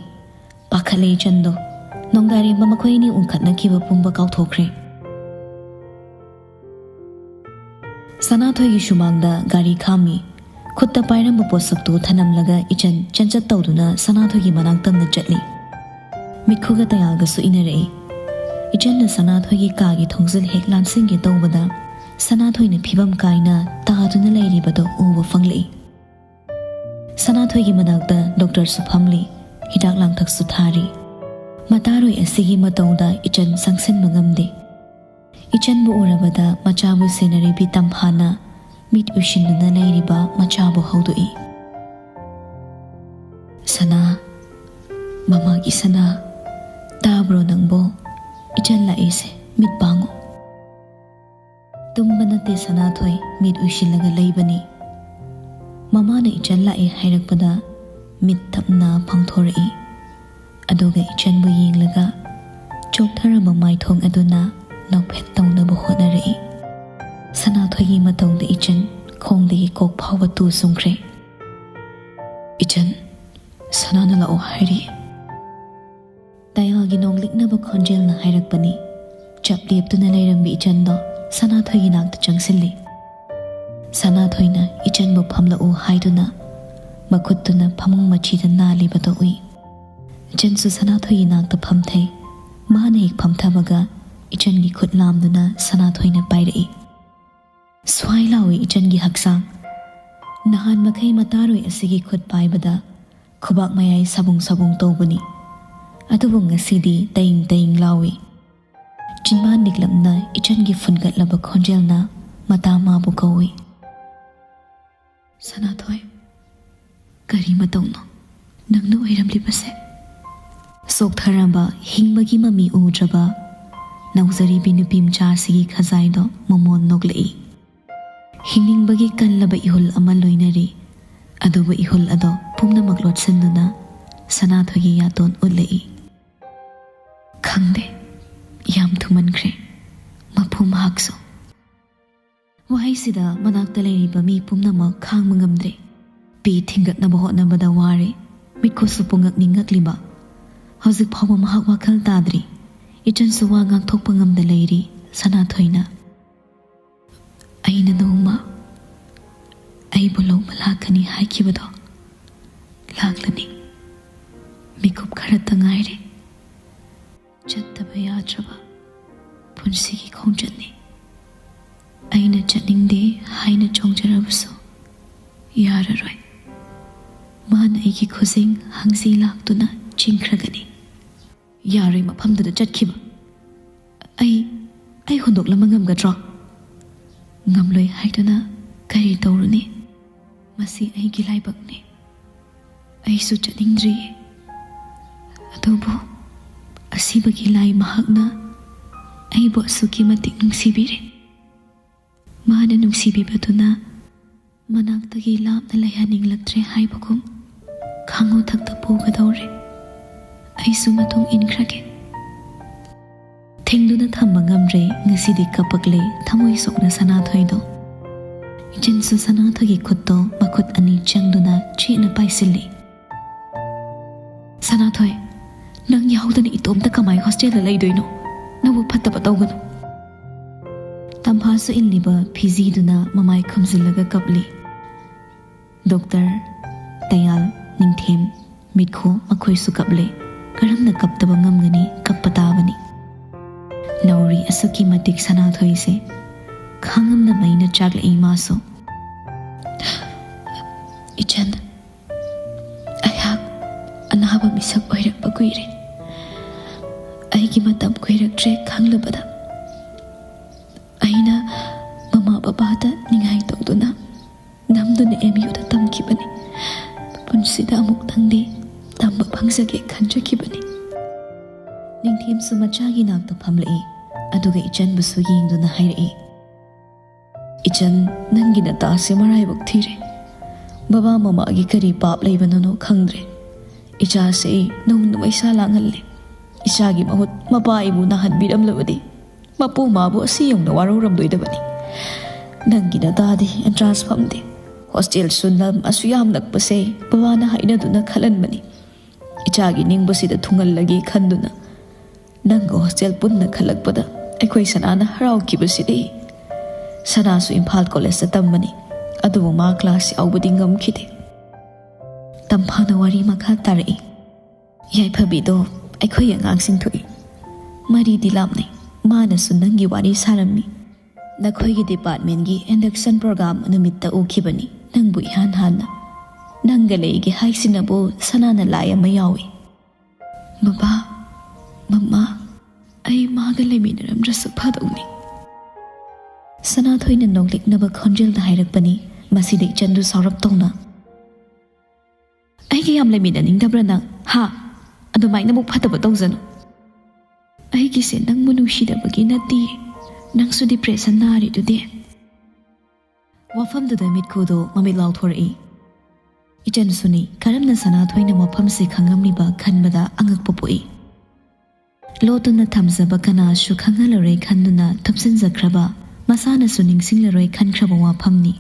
ꯄꯥꯈꯠꯂꯦ ꯏꯆꯟꯗꯣ꯫ ꯅꯣꯡꯗꯥꯏꯔꯦꯝꯕ ꯃꯈꯣꯏ ꯑꯅꯤ ꯎꯪꯈꯠꯅꯈꯤꯕ ꯄꯨꯝꯕ ꯀꯥꯎꯊꯣꯛꯈ꯭ꯔꯦ꯫ ꯁꯅꯥꯊꯣꯏꯒꯤ ꯁꯨꯃꯥꯡꯗ ꯒꯥꯔꯤ ꯈꯥꯝꯃꯤ꯫ ꯈꯨꯠꯇ ꯄꯥꯏꯔꯝꯕ ꯄꯣꯠꯁꯛꯇꯨ ꯊꯅꯝꯂꯒ ꯏꯆꯟ ꯆꯦꯟꯆꯠ ꯇꯧꯗꯨꯅ ꯁꯅꯥꯊꯣꯏꯒꯤ ꯃꯅꯥꯛ ꯇꯝꯅ ꯆꯠꯂꯤ꯫ ꯃꯤꯠꯈꯨꯒ ꯇꯌꯥꯜꯒꯁꯨ ꯏꯟꯅꯔꯛꯏ꯫ ꯏꯆꯟꯅ ꯁꯅꯥꯊꯣꯏꯒꯤ ꯀꯥꯒꯤ ꯊꯣꯡꯖꯤꯜ ꯍꯦꯛ ꯂꯥꯟꯁꯤꯟꯒꯦ ꯇꯧꯕꯗ, ꯁꯅꯥꯊꯣꯏꯅ ꯐꯤꯕꯝ ꯀꯥꯏꯅ ꯇꯥꯗꯨꯅ ꯂꯩꯔꯤꯕꯗꯨ ꯎꯕ ꯐꯪꯂꯛꯏ꯫ ꯁꯅꯥꯊꯣꯏꯒꯤ ꯃꯅꯥꯛꯇ ꯗꯣꯛꯇꯔꯁꯨ ꯐꯝꯂꯤ, ꯍꯤꯗꯥꯛ ꯂꯥꯡꯊꯛꯁꯨ ꯊꯥꯔꯤ꯫ ꯃꯇꯥꯔꯣꯏ ꯑꯁꯤꯒꯤ ꯃꯇꯧꯗ ꯏꯆꯟ ꯆꯪꯁꯤꯟꯕ ꯉꯝꯗꯦ꯫ ꯏꯆꯟꯕꯨ ꯎꯔꯕꯗ ꯃꯆꯥꯕꯨ ꯁꯦꯟꯅꯔꯤꯕꯤ ꯇꯝꯐꯥꯅ ꯃꯤꯠ ꯎꯏꯁꯤꯟꯗꯨꯅ ꯂꯩꯔꯤꯕ ꯃꯆꯥꯕꯨ ꯍꯧꯗꯣꯛꯏ꯫ "ꯁꯅꯥ, ꯃꯃꯥꯒꯤ ꯁꯅꯥ, ꯇꯥꯕ꯭ꯔꯣ ꯅꯪꯕꯣ? ꯏꯆꯟ ꯂꯥꯛꯏꯁꯦ, ꯃꯤꯠ ꯄꯥꯡꯉꯣ"꯫ ꯇꯨꯝꯕ ꯅꯠꯇꯦ ꯁꯅꯥꯊꯣꯏ, ꯃꯤꯠ ꯎꯏꯁꯤꯜꯂꯒ ꯂꯩꯕꯅꯤ꯫ ꯃꯃꯥꯅ ꯏꯆꯟ ꯂꯥꯛꯑꯦ ꯍꯥꯏꯔꯛꯄꯗ ꯃꯤꯠ ꯇꯞꯅ ꯄꯥꯡꯊꯣꯔꯛꯏ꯫ ꯑꯗꯨꯒ ꯏꯆꯟꯕꯨ ꯌꯦꯡꯂꯒ ꯆꯣꯛꯊꯔꯕ ꯃꯥꯏꯊꯣꯡ ꯑꯗꯨꯅ ꯅꯣꯛꯐꯦꯠ ꯇꯧꯅꯕ ꯍꯣꯠꯅꯔꯛꯏ꯫ ꯁꯅꯥꯊꯣꯏꯒꯤ ꯃꯇꯧꯗ ꯏꯆꯟ ꯈꯣꯡꯗꯒꯤ ꯀꯣꯛ ꯐꯥꯎꯕ ꯇꯨ ꯆꯨꯡꯈ꯭ꯔꯦ꯫ "ꯏꯆꯟ, ꯁꯅꯥꯅ ꯂꯥꯛꯑꯣ ꯍꯥꯏꯔꯤ"꯫ ꯇꯌꯥꯜꯒꯤ ꯅꯣꯡꯂꯤꯛꯅꯕ ꯈꯣꯟꯖꯦꯜꯅ ꯍꯥꯏꯔꯛꯄꯅꯤ꯫ ꯆꯞ ꯂꯦꯞꯇꯨꯅ ꯂꯩꯔꯝꯕ ꯏꯆꯟꯗꯣ ꯁꯅꯥꯊꯣꯏꯒꯤ ꯅꯥꯛꯇ ꯆꯪꯁꯤꯜꯂꯤ꯫ ꯁꯅꯥꯊꯣꯏꯅ ꯏꯆꯟꯕꯨ ꯐꯝꯂꯛꯎ ꯍꯥꯏꯗꯨꯅ ꯃꯈꯨꯠꯇꯨꯅ ꯐꯃꯨꯡ ꯃꯆꯤꯗ ꯅꯥꯜꯂꯤꯕꯗꯣ ꯎꯏ꯫ ꯏꯆꯟꯁꯨ ꯁꯅꯥꯊꯣꯏꯒꯤ ꯅꯥꯛꯇ ꯐꯝꯊꯩ꯫ ꯃꯥꯅ ꯍꯦꯛ ꯐꯝꯊꯕꯒ ꯏꯆꯟꯒꯤ ꯈꯨꯠ ꯂꯥꯝꯗꯨꯅ ꯁꯅꯥꯊꯣꯏꯅ ꯄꯥꯏꯔꯛꯏ꯫ ꯁ꯭ꯋꯥꯏ ꯂꯥꯎꯏ ꯏꯆꯟꯒꯤ ꯍꯛꯆꯥꯡ꯫ ꯅꯍꯥꯟ ꯃꯈꯩ ꯃꯇꯥꯔꯣꯏ ꯑꯁꯤꯒꯤ ꯈꯨꯠ ꯄꯥꯏꯕꯗ ꯈꯨꯕꯥꯛ ꯃꯌꯥꯏ ꯁꯥꯕꯨꯡ ꯁꯥꯕꯨꯡ ꯇꯧꯕꯅꯤ꯫ ꯑꯗꯨꯕꯨ ꯉꯁꯤꯗꯤ ꯇꯩꯡ ꯇꯩꯡ ꯂꯥꯎꯏ꯫ ꯆꯤꯟꯕꯥꯟ ꯅꯤꯛꯂꯞꯅ ꯏꯆꯟꯒꯤ ꯐꯨꯟꯒꯠꯂꯕ ꯈꯣꯟꯖꯦꯜꯅ ꯃꯇꯥ ꯃꯥꯕꯨ ꯀꯧꯏ꯫ "ꯁꯅꯥꯊꯣꯏ, ꯀꯔꯤ ꯃꯇꯧꯅꯣ ꯅꯪꯅ ꯑꯣꯏꯔꯝꯂꯤꯕꯁꯦ?" ꯁꯣꯛꯊꯔꯕ, ꯍꯤꯡꯕꯒꯤ ꯃꯃꯤ ꯎꯗ꯭ꯔꯕ ꯅꯧꯖꯔꯤꯕꯤ ꯅꯨꯄꯤ ꯃꯆꯥꯁꯤꯒꯤ ꯈꯖꯥꯏꯗꯣ ꯃꯃꯣꯟ ꯅꯣꯛꯂꯛꯏ꯫ ꯍꯤꯡꯅꯤꯡꯕꯒꯤ ꯀꯜꯂꯕ ꯏꯍꯨꯜ ꯑꯃ ꯂꯣꯏꯅꯔꯤ꯫ ꯑꯗꯨꯕꯨ ꯏꯍꯨꯜ ꯑꯗꯣ ꯄꯨꯝꯅꯃꯛ ꯂꯣꯠꯁꯤꯟꯗꯨꯅ ꯁꯅꯥꯊꯣꯏꯒꯤ ꯌꯥꯇꯣꯟ ꯎꯠꯂꯛꯏ꯫ ꯈꯪꯗꯦ, ꯌꯥꯝ ꯊꯨꯃꯟꯈ꯭ꯔꯦ ꯃꯄꯨ ꯃꯍꯥꯛꯁꯨ꯫ ꯋꯥꯍꯩꯁꯤꯗ ꯃꯅꯥꯛꯇ ꯂꯩꯔꯤꯕ ꯃꯤ ꯄꯨꯝꯅꯃꯛ ꯈꯥꯡꯕ ꯉꯝꯗ꯭ꯔꯦ꯫ ꯄꯤ ꯊꯤꯡꯒꯠꯅꯕ ꯍꯣꯠꯅꯕꯗ ꯋꯥꯔꯦ꯫ ꯃꯤꯠꯈꯨꯠꯁꯨ ꯄꯨꯡꯉꯛ ꯅꯤꯡꯉꯛꯂꯤꯕ꯫ ꯍꯧꯖꯤꯛ ꯐꯥꯎꯕ ꯃꯍꯥꯛ ꯋꯥꯈꯜ ꯇꯥꯗ꯭ꯔꯤ꯫ ꯏꯆꯟꯁꯨ ꯋꯥ ꯉꯥꯡꯊꯣꯛꯄ ꯉꯝꯗ ꯂꯩꯔꯤ꯫ ꯁꯅꯥꯊꯣꯏꯅ, "ꯑꯩꯅ ꯅꯣꯡꯃ ꯑꯩꯕꯨ ꯂꯧꯕ ꯂꯥꯛꯀꯅꯤ ꯍꯥꯏꯈꯤꯕꯗꯣ ꯂꯥꯛꯂꯅꯤ꯫ ꯃꯤꯀꯨꯞ ꯈꯔꯇ ꯉꯥꯏꯔꯦ꯫ ꯆꯠꯇꯕ ꯌꯥꯗ꯭ꯔꯕ ꯄꯨꯟꯁꯤꯒꯤ ꯈꯣꯡꯆꯠꯅꯤ꯫ ꯑꯩꯅ ꯆꯠꯅꯤꯡꯗꯦ ꯍꯥꯏꯅ ꯆꯣꯡꯖꯔꯕꯁꯨ ꯌꯥꯔꯔꯣꯏ꯫ ꯃꯥꯅ ꯑꯩꯒꯤ ꯈꯨꯖꯤꯡ ꯍꯪꯖꯤ ꯂꯥꯛꯇꯨꯅ ꯆꯤꯡꯈ꯭ꯔꯒꯅꯤ꯫ ꯌꯥꯔꯣꯏ ꯃꯐꯝꯗꯨꯗ ꯆꯠꯈꯤꯕ꯫ ꯑꯩ, ꯑꯩ ꯍꯨꯟꯗꯣꯛꯂꯝꯕ ꯉꯝꯒꯗ꯭ꯔꯣ? ꯉꯝꯂꯣꯏ ꯍꯥꯏꯗꯨꯅ ꯀꯔꯤ ꯇꯧꯔꯨꯅꯤ? ꯃꯁꯤ ꯑꯩꯒꯤ ꯂꯥꯏꯕꯛꯅꯤ꯫ ꯑꯩꯁꯨ ꯆꯠꯅꯤꯡꯗ꯭ꯔꯤꯌꯦ꯫ ꯑꯗꯨꯕꯨ ꯑꯁꯤꯕꯒꯤ ꯂꯥꯏ ꯃꯍꯥꯛꯅ ꯑꯩꯕꯨ ꯑꯁꯨꯛꯀꯤ ꯃꯇꯤꯛ ꯅꯨꯡꯁꯤꯕꯤꯔꯦ꯫ ꯃꯥꯅ ꯅꯨꯡꯁꯤꯕꯤꯕꯗꯨꯅ ꯃꯅꯥꯛꯇꯒꯤ ꯂꯥꯞꯅ ꯂꯩꯍꯟꯅꯤꯡꯂꯛꯇ꯭ꯔꯦ ꯍꯥꯏꯕꯒꯨꯝ ꯈꯥꯉꯧꯊꯛꯇ ꯄꯨꯒꯗꯧꯔꯦ꯫ ꯑꯩꯁꯨ ꯃꯇꯨꯡ ꯏꯟꯈ꯭ꯔꯒꯦ꯫" ꯊꯤꯡꯗꯨꯅ ꯊꯝꯕ ꯉꯝꯗ꯭ꯔꯦ꯫ ꯉꯁꯤꯗꯤ ꯀꯞꯄꯛꯂꯦ ꯊꯃꯣꯏ ꯁꯣꯛꯅ ꯁꯅꯥꯊꯣꯏꯗꯣ꯫ ꯏꯆꯟꯁꯨ ꯁꯅꯥꯊꯣꯏꯒꯤ ꯈꯨꯠꯇꯣ ꯃꯈꯨꯠ ꯑꯅꯤ ꯆꯪꯗꯨꯅ ꯆꯦꯠꯅ ꯄꯥꯏꯁꯤꯜꯂꯤ꯫ "ꯁꯅꯥꯊꯣꯏ, ꯅꯪ ꯌꯥꯎꯗꯅ ꯏꯇꯣꯝꯇ ꯀꯃꯥꯏ ꯍꯣꯁꯇꯦꯜꯗ ꯂꯩꯗꯣꯏꯅꯣ? ꯅꯕꯨꯛ ꯐꯠꯇꯕ ꯇꯧꯒꯅꯨ꯫" ꯇꯝꯐꯥꯁꯨ ꯏꯜꯂꯤꯕ ꯐꯤꯖꯤꯗꯨꯅ ꯃꯃꯥꯏ ꯈꯨꯝꯖꯤꯜꯂꯒ ꯀꯞꯂꯤ꯫ ꯗꯣꯛꯇꯔ, ꯇꯌꯥꯜ, ꯅꯤꯡꯊꯦꯝ, ꯃꯤꯠꯈꯨ ꯃꯈꯣꯏꯁꯨ ꯀꯞꯂꯦ꯫ ꯀꯔꯝꯅ ꯀꯞꯇꯕ ꯉꯝꯒꯅꯤ? ꯀꯞꯄ ꯇꯥꯕꯅꯤ꯫ ꯅꯧꯔꯤ ꯑꯁꯨꯛꯀꯤ ꯃꯇꯤꯛ ꯁꯅꯥꯊꯣꯏꯁꯦ꯫ ꯈꯥꯡꯉꯝꯅ ꯃꯩꯅ ꯆꯥꯛꯂꯛꯏ ꯃꯥꯁꯨ꯫ "ꯏꯆꯟ, ꯑꯩꯍꯥꯛ ꯑꯅꯥꯕ ꯃꯤꯁꯛ ꯑꯣꯏꯔꯛꯄ ꯀꯨꯏꯔꯦ꯫ ꯑꯩꯒꯤ ꯃꯇꯝ ꯀꯨꯏꯔꯛꯇ꯭ꯔꯦ ꯈꯪꯂꯕꯗ ꯑꯩꯅ ꯃꯃꯥ ꯕꯕꯥꯗ ꯅꯤꯡꯉꯥꯏ ꯇꯧꯗꯨꯅ ꯅꯝꯗꯨꯅ ꯑꯦꯝ ꯌꯨꯗ ꯇꯝꯈꯤꯕꯅꯤ꯫ ꯄꯨꯟꯁꯤꯗ ꯑꯃꯨꯛꯇꯪꯗꯤ ꯇꯝꯕ ꯐꯪꯖꯒꯦ ꯈꯟꯖꯈꯤꯕꯅꯤ꯫" ꯅꯤꯡꯊꯦꯝꯁꯨ ꯃꯆꯥꯒꯤ ꯅꯥꯛꯇ ꯐꯝꯂꯛꯏ, ꯑꯗꯨꯒ ꯏꯆꯟꯕꯨꯁꯨ ꯌꯦꯡꯗꯨꯅ ꯍꯥꯏꯔꯛꯏ, "ꯏꯆꯟ, ꯅꯪꯒꯤ ꯅꯇꯥꯁꯦ ꯃꯔꯥꯏꯕꯛ ꯊꯤꯔꯦ꯫ ꯕꯕꯥ ꯃꯃꯥꯒꯤ ꯀꯔꯤ ꯄꯥꯞ ꯂꯩꯕꯅꯣꯅꯣ ꯈꯪꯗ꯭ꯔꯦ꯫ ꯏꯆꯥꯁꯦ ꯅꯧꯅ ꯃꯩꯁꯥ ꯂꯥꯡꯍꯜꯂꯦ꯫ ꯏꯆꯥꯒꯤ ꯃꯍꯨꯠ ꯃꯄꯥ ꯑꯩꯕꯨ ꯅꯥꯍꯟꯕꯤꯔꯝꯂꯕꯗꯤ ꯃꯄꯨ ꯃꯥꯕꯨ ꯑꯁꯤ ꯌꯧꯅ ꯋꯥꯔꯧꯔꯝꯂꯣꯏꯗꯕꯅꯤ꯫ ꯅꯪꯒꯤ ꯅꯇꯥꯗꯤ ꯑꯦꯟꯇ꯭ꯔꯥꯟꯁ ꯐꯝꯗꯦ, ꯍꯣꯁꯇꯦꯜꯁꯨ ꯂꯝ ꯑꯁꯨ ꯌꯥꯝ ꯅꯛꯄꯁꯦ ꯕꯕꯥꯅ ꯍꯥꯏꯅꯗꯨꯅ ꯈꯜꯍꯟꯕꯅꯤ꯫ ꯏꯆꯥꯒꯤ ꯅꯤꯡꯕꯁꯤꯗ ꯊꯨꯡꯍꯜꯂꯒꯦ ꯈꯟꯗꯨꯅ ꯅꯪꯒ ꯍꯣꯁꯇꯦꯜ ꯄꯨꯟꯅ ꯈꯜꯂꯛꯄꯗ ꯑꯩꯈꯣꯏ ꯁꯅꯥꯅ ꯍꯔꯥꯎꯈꯤꯕꯁꯤꯗꯤ꯫ ꯁꯅꯥꯁꯨ ꯏꯝꯐꯥꯜ ꯀꯣꯂꯦꯖꯇ ꯇꯝꯕꯅꯤ, ꯑꯗꯨꯕꯨ ꯃꯥ ꯀ꯭ꯂꯥꯁ ꯌꯥꯎꯕꯗꯤ ꯉꯝꯈꯤꯗꯦ꯫ ꯇꯝꯐꯥꯅ ꯋꯥꯔꯤ ꯃꯈꯥ ꯇꯥꯔꯛꯏ꯫ ꯌꯥꯏꯐꯕꯤꯗꯣ ꯑꯩꯈꯣꯏ ꯑꯉꯥꯡꯁꯤꯡ ꯊꯣꯛꯏ꯫ ꯃꯔꯤꯗꯤ ꯂꯥꯞꯅꯩ꯫ ꯃꯥꯅꯁꯨ ꯅꯪꯒꯤ ꯋꯥꯔꯤ ꯁꯥꯔꯝꯃꯤ꯫ ꯅꯈꯣꯏꯒꯤ ꯗꯤꯄꯥꯔꯠꯃꯦꯟꯒꯤ ꯏꯟꯗꯛꯁꯟ ꯄ꯭ꯔꯣꯒ꯭ꯔꯥꯝ ꯅꯨꯃꯤꯠꯇ ꯎꯈꯤꯕꯅꯤ ꯅꯪꯕꯨ ꯏꯍꯥꯟ ꯍꯥꯟꯅ꯫ ꯅꯪꯒ ꯂꯩꯒꯦ ꯍꯥꯏꯁꯤꯅꯕꯨ ꯁꯅꯥꯅ ꯂꯥꯏ ꯑꯃ ꯌꯥꯎꯏ꯫ ꯕꯕꯥ, ꯃꯃꯥ, ꯑꯩ ꯃꯥꯒ ꯂꯩꯃꯤꯟꯅꯔꯝꯗ꯭ꯔꯁꯨ ꯐꯗꯧꯅꯤ꯫ ꯁꯅꯥꯊꯣꯏꯅ ꯅꯣꯛꯂꯤꯛꯅꯕ ꯈꯣꯟꯖꯦꯜꯗ ꯍꯥꯏꯔꯛꯄꯅꯤ꯫ ꯃꯁꯤꯗ ꯏꯆꯟꯗꯨ ꯁꯥꯎꯔꯞ ꯇꯧꯅ, "ꯑꯩꯒ ꯌꯥꯝ ꯂꯩꯃꯤꯟꯅꯅꯤꯡꯗꯕ꯭ꯔꯥ ꯅꯪ? ꯍꯥ? ꯑꯗꯨꯃꯥꯏꯅ ꯑꯃꯨꯛ ꯐꯠꯇꯕ ꯇꯧꯖꯅꯨ꯫ ꯑꯩꯒꯤꯁꯦ ꯅꯪꯕꯨ ꯅꯨꯡꯁꯤꯗꯕꯒꯤ ꯅꯠꯇꯤꯌꯦ꯫ ꯅꯪꯁꯨ ꯗꯤꯄ꯭ꯔꯦꯁꯟ ꯅꯥꯔꯤꯗꯨꯗꯤ꯫" ꯋꯥꯐꯝꯗꯨꯗ ꯃꯤꯠꯈꯨꯗꯣ ꯃꯃꯤꯠ ꯂꯥꯎꯊꯣꯔꯛꯏ꯫ ꯏꯆꯟꯁꯨꯅꯤ, ꯀꯔꯝꯅ ꯁꯅꯥꯊꯣꯏꯅ ꯋꯥꯐꯝꯁꯦ ꯈꯪꯉꯝꯂꯤꯕ ꯈꯟꯕꯗ ꯑꯉꯛꯄ ꯄꯣꯛꯏ꯫ ꯂꯣꯠꯇꯨꯅ ꯊꯝꯖꯕ ꯀꯅꯥꯁꯨ ꯈꯪꯍꯜꯂꯔꯣꯏ ꯈꯟꯗꯨꯅ ꯊꯨꯞꯆꯤꯟꯖꯈ꯭ꯔꯕ, ꯃꯁꯥꯅꯁꯨ ꯅꯤꯡꯁꯤꯡꯂꯔꯣꯏ ꯈꯟꯈ꯭ꯔꯕ ꯋꯥꯐꯝꯅꯤ꯫